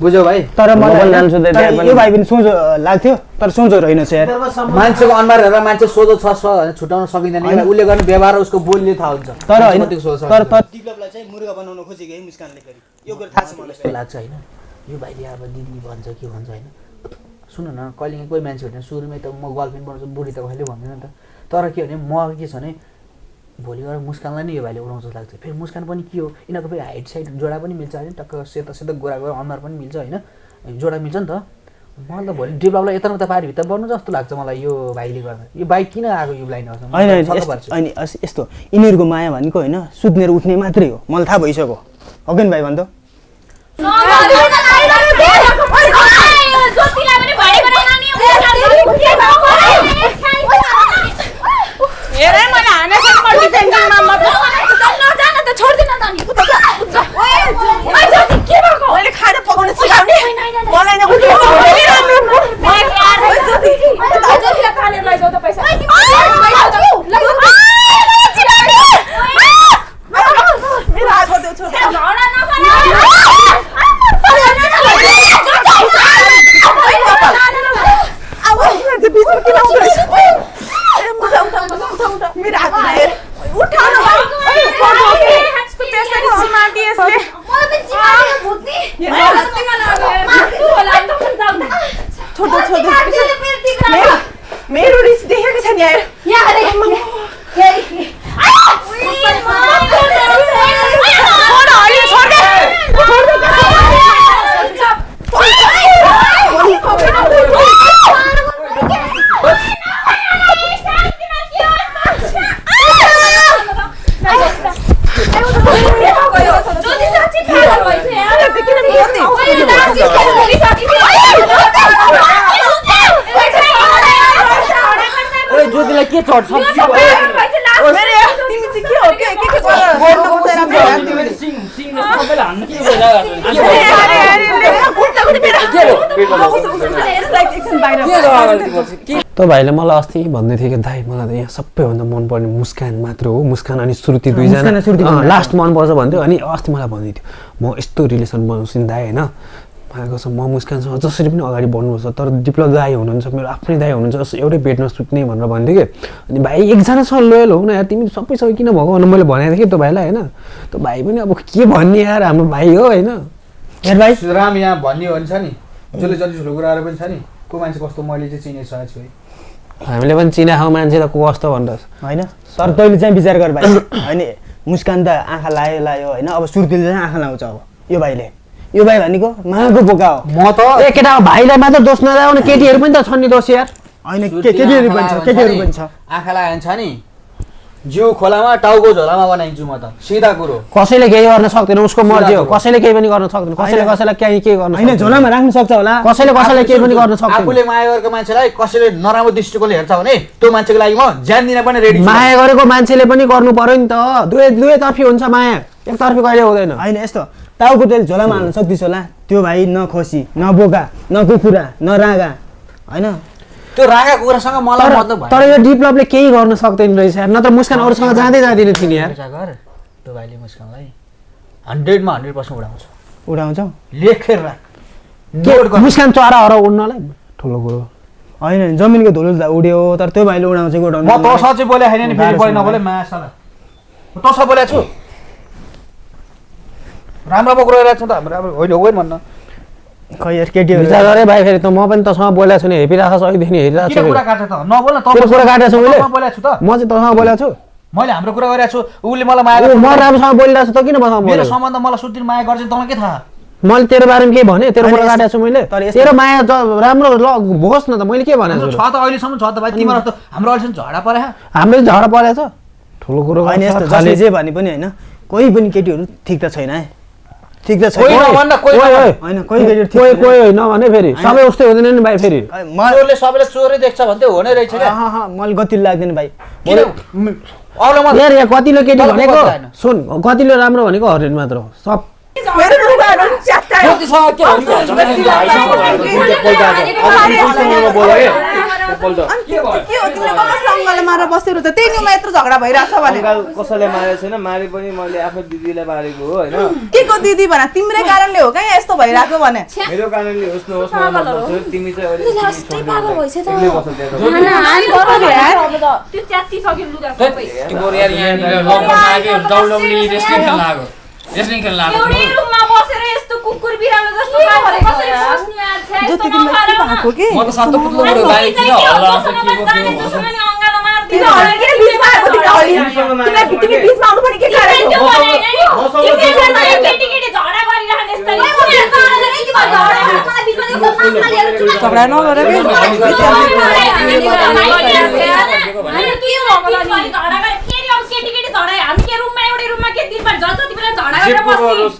बुझ्यौ भाइ तर मलाई जान्छु त यो भाइ पनि सोझो लाग्थ्यो तर सोझो रहेनछ यार मान्छेको अनुहार हेरेर मान्छे सोझो छ भनेर छुटाउन सकिँदैन उसले गर्ने व्यवहार उसको बोलीले थाहा हुन्छ तर डिभलपलाई चाहिँ मुर्गा बनाउन खोजेको है मुस्कानले फेरि यो कुरा थाहा छ मलाई यस्तो लाग्छ हैन यो भाइले अब दिदी भन्छ के भन्छ हैन सुन न कहिले कोही मान्छे भने सुरुमै त म गर्लफ्रेन्ड बनाउँछु बुढी त कहिले भन्दैन त तर के भने म के छ भने भोलि गएर मुस्कानलाई नै यो भाइले उडाउँछ जस्तो लाग्छ फेरि मुस्कान पनि के हो यिनीहरूको फेरि हाइट साइड जोडा पनि मिल्छ होइन टक्क सेतो सेतो गोरा गोरा अनुहार पनि मिल्छ होइन जोडा मिल्छ नि त मलाई त भोलि डेभलपलाई यता उता पारी भित्र बन्नु जस्तो लाग्छ मलाई यो भाइले गर्दा यो बाइक किन आएको यो लाइनमा होइन यस्तो यिनीहरूको माया भनेको होइन सुत्नेर उठ्ने मात्रै हो मलाई थाहा भइसक्यो हो कि भाइ भन्छ हेरे मलाई हाने छैन म डिफेन्डिङमा म नजान त छोड्दिन त नि ओइ ज्योति के भएको छोटो मेरो रिस देखेको छ नि ज्योतिलाई के चढ्छ त भाइले मलाई अस्ति भन्दै थियो कि दाइ मलाई त यहाँ सबैभन्दा मनपर्ने मुस्कान मात्र हो मुस्कान अनि श्रुति दुईजना लास्ट मनपर्छ भन्थ्यो अनि अस्ति मलाई भन्दै थियो म यस्तो रिलेसन बनाउँछु नि दाइ होइन भएको छ म मुस्कानसँग जसरी पनि अगाडि बढ्नुपर्छ तर डिप्लो दाइ हुनुहुन्छ मेरो आफ्नै दाइ हुनुहुन्छ एउटै बेडमा सुत्ने भनेर भन्थ्यो कि अनि भाइ एकजनासँग लोयल हो न यार तिमी सबैसँग किन भएको भनेर मैले भनेको थिएँ त्यो भाइलाई होइन त्यो भाइ पनि अब के भन्ने यार हाम्रो भाइ हो होइन यार भाइ राम यहाँ भन्ने हो नि छ नि जसले जति ठुलो कुराहरू पनि छ नि को मान्छे कस्तो मैले चाहिँ चिनिसकेको छु है हामीले पनि चिनाएको मान्छे त को कस्तो भनेर होइन तर तैँले चाहिँ विचार गर भाइ होइन मुस्कान त आँखा लायो होइन अब श्रुतिले चाहिँ आँखा लाउँछ अब यो भाइ भनेको माको बोका हो म त ए केटा भाइलाई मात्र दोष नलाउने केटीहरू पनि त छन् नि दोष यार होइन केटीहरू पनि छ आँखा लागेको छ नि जिउ खोलामा टाउको झोलामा बनाइदिन्छु म त सिधा कुरो कसैले केही गर्न सक्दैन उसको मर्जी हो कसैले केही पनि गर्न सक्दैन कसैले कसैलाई के गर्न होइन झोलामा राख्न सक्छ होला कसैले केही पनि गर्न सक्दैन आफूले माया गरेको मान्छेलाई कसैले नराम्रो दृष्टिकोणले हेर्छ भने त्यो मान्छेको लागि म ज्यान दिन पनि रेडी छु माया गरेको मान्छेले पनि गर्नु पर्यो नि त दुवैतर्फी हुन्छ माया एकतर्फी कहिले हुँदैन होइन यस्तो टाउको तेल झोलामा हाल्न सक्दिस् होला त्यो भाइ न खसी न बोका न कुखुरा न रागा होइन त्यो रागा कुरासँग मलाई मतलब तर यो डिप्लपले केही गर्न सक्दैन रहेछ यार नत्र मुस्कान अरूसँग जाँदै जाँदैन थिएन यार त्यो भाइले मुस्कानलाई 100 मा 100% उडाउँछ लेखेर राख मुस्कान चरा हरा उड्नलाई ठुलो कुरो होइन जमिनको धुलो त उड्यो तर त्यो भाइले उडाउँछ उडाउनु म त सच्चै बोले हैन नि फेरि बोले नबोले मासाला म त सब बोलेको छु राम्रो बक्रो रहेछ त हाम्रो होइन होइन भन्न खै यार केटीहरु विचार गरे भाइ फेरि त म पनि तसँग बोलेको छु नि हेपिराखा सहिदेखि हेरिरहेको छु के कुरा काट्छ त नबोल्न त तेरो कुरा काटेको छु मैले बोलेको छु त म चाहिँ तसँग बोलेको छु मैले हाम्रो कुरा गरेको छु उले मलाई माया म राम्रोसँग बोलिरहेको छु त किन मसँग मेरो सम्बन्ध मलाई सुतिन माया गर्छ तँलाई के थाहा मैले तेरो बारेमा के भने तेरो कुरा काटेको छु मैले तेरो माया राम्रो होस् न त मैले के भनेको छु छ त अहिलेसम्म छ त भाइ तिम्रो त हाम्रो अहिलेसम्म झगडा परे हाम्रो झगडा परेछ ठुलो कुरो होइन यस्तो जसले जे भने पनि होइन कोही पनि केटीहरु ठीक त छैन है ठीक त छैन कोही नभन्न कोही होइन कोही केटीहरु कोही होइन भने फेरि सबै उस्तै हुँदैन नि भाइ फेरि चोरले सबैले चोरै देख्छ भन्थे हुनै रहेछ के मलाई गतिलो लाग्दैन भाइ यार यहाँ कतिलो केटी भनेको सुन कतिलो राम्रो भनेको हरेन मात्र हो सब मेरो लुगाहरु च्यात्ता ज्योतिसँग के हुन्छ के हो तिमीले कमसँग मारेर बसेर त त्यही निमा यत्रो झगडा भइराछ भने कसैले मारेको छैन मारे पनि मैले आफ्नो दिदीलाई मारेको हो हैन के को दिदी भना तिम्रै कारणले हो क्या यस्तो भइराको भने मेरो कारणले होस् नहोस् मलाई तिमी चाहिँ अहिले लास्टै पागल भइछ त त्यो च्यात्ती सक्यो लुगा सबै तिम्रो यार यहाँ लकडाउन लाग्यो डब्ल्युडब्ल्यू रेस्लिङ खेल्न लाग्यो रेस्लिङ खेल्न लाग्यो एउटै रुममा बसेर यस्तो कुकुर बिरालो जस्तो कसरी बस्नु यार छ यस्तो भएको के म त सत्तो पुत्लो गरे भाइ किन हल्ला आउँछ के अङ्गालो मार्दिन तिमी हल्ला किन बीचमा आएको तिमी बीचमा आउनु पनि के कारण केटी झगडा गरिरहने यस्तो झगडा नगर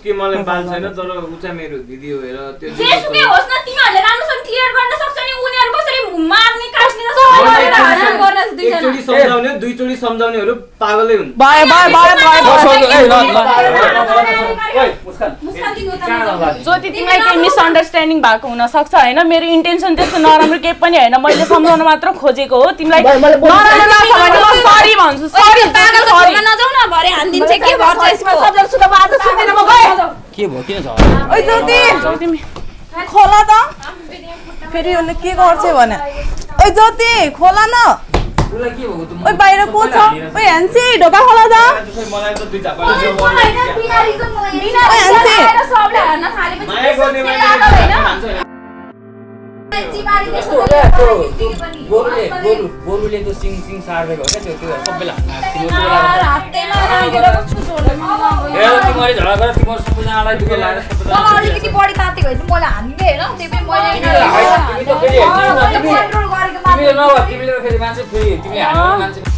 कि मलाई बाल छैन तर उ चाहिँ मेरो दिदी हो हेर त्यो जेसुकै होस् न तिमीहरुले राम्रोसँग क्लियर गर्न सक्छ नि उनीहरु कसरी मार्ने काट्ने एकचोटी सम्झाउने दुईचोटी सम्झाउनेहरु पागलै हुन् ज्योति तिमीलाई केही मिसअन्डरस्ट्यान्डिङ भएको हुन सक्छ हैन मेरो इन्टेन्सन त्यस्तो नराम्रो केही पनि हैन मैले सम्झाउन मात्र खोजेको हो तिमीलाई नराम्रो लाग्छ भने म सरी भन्छु सरी पागल घरमा नजाऊ न भरे हान्दिन्छ के गर्छ यसको सबैले सुन्दा बाज सुन्दैन म गए के भयो किन छ ओइ ज्योति खोला त फेरि उले के गर्छ भने ओइ ज्योति खोला न उसलाई के भएको त ओइ बाहिर को छ ओइ ह्यान्सी ढोका खोला त मलाई त दुई झापा मलाई हैन बिना रिजन मलाई आएर सबले हान्न थालेपछि माया गर्ने मान्छे चिमारी यस्तो देख्छ हो क्या त्यो गोरुले त्यो सिङ सार्दै भयो क्या त्यो सबैलाई तिमीले झगडा गरेर तिमीहरू सबैजनालाई दुःख लागेर सबैजना अलिकति बढी तातेको भए चाहिँ मलाई हान्ने होइन त्यही पनि मैले तिमीले नभए तिमीले फेरि मान्छे फेरि तिमीले हान्यो भने मान्छे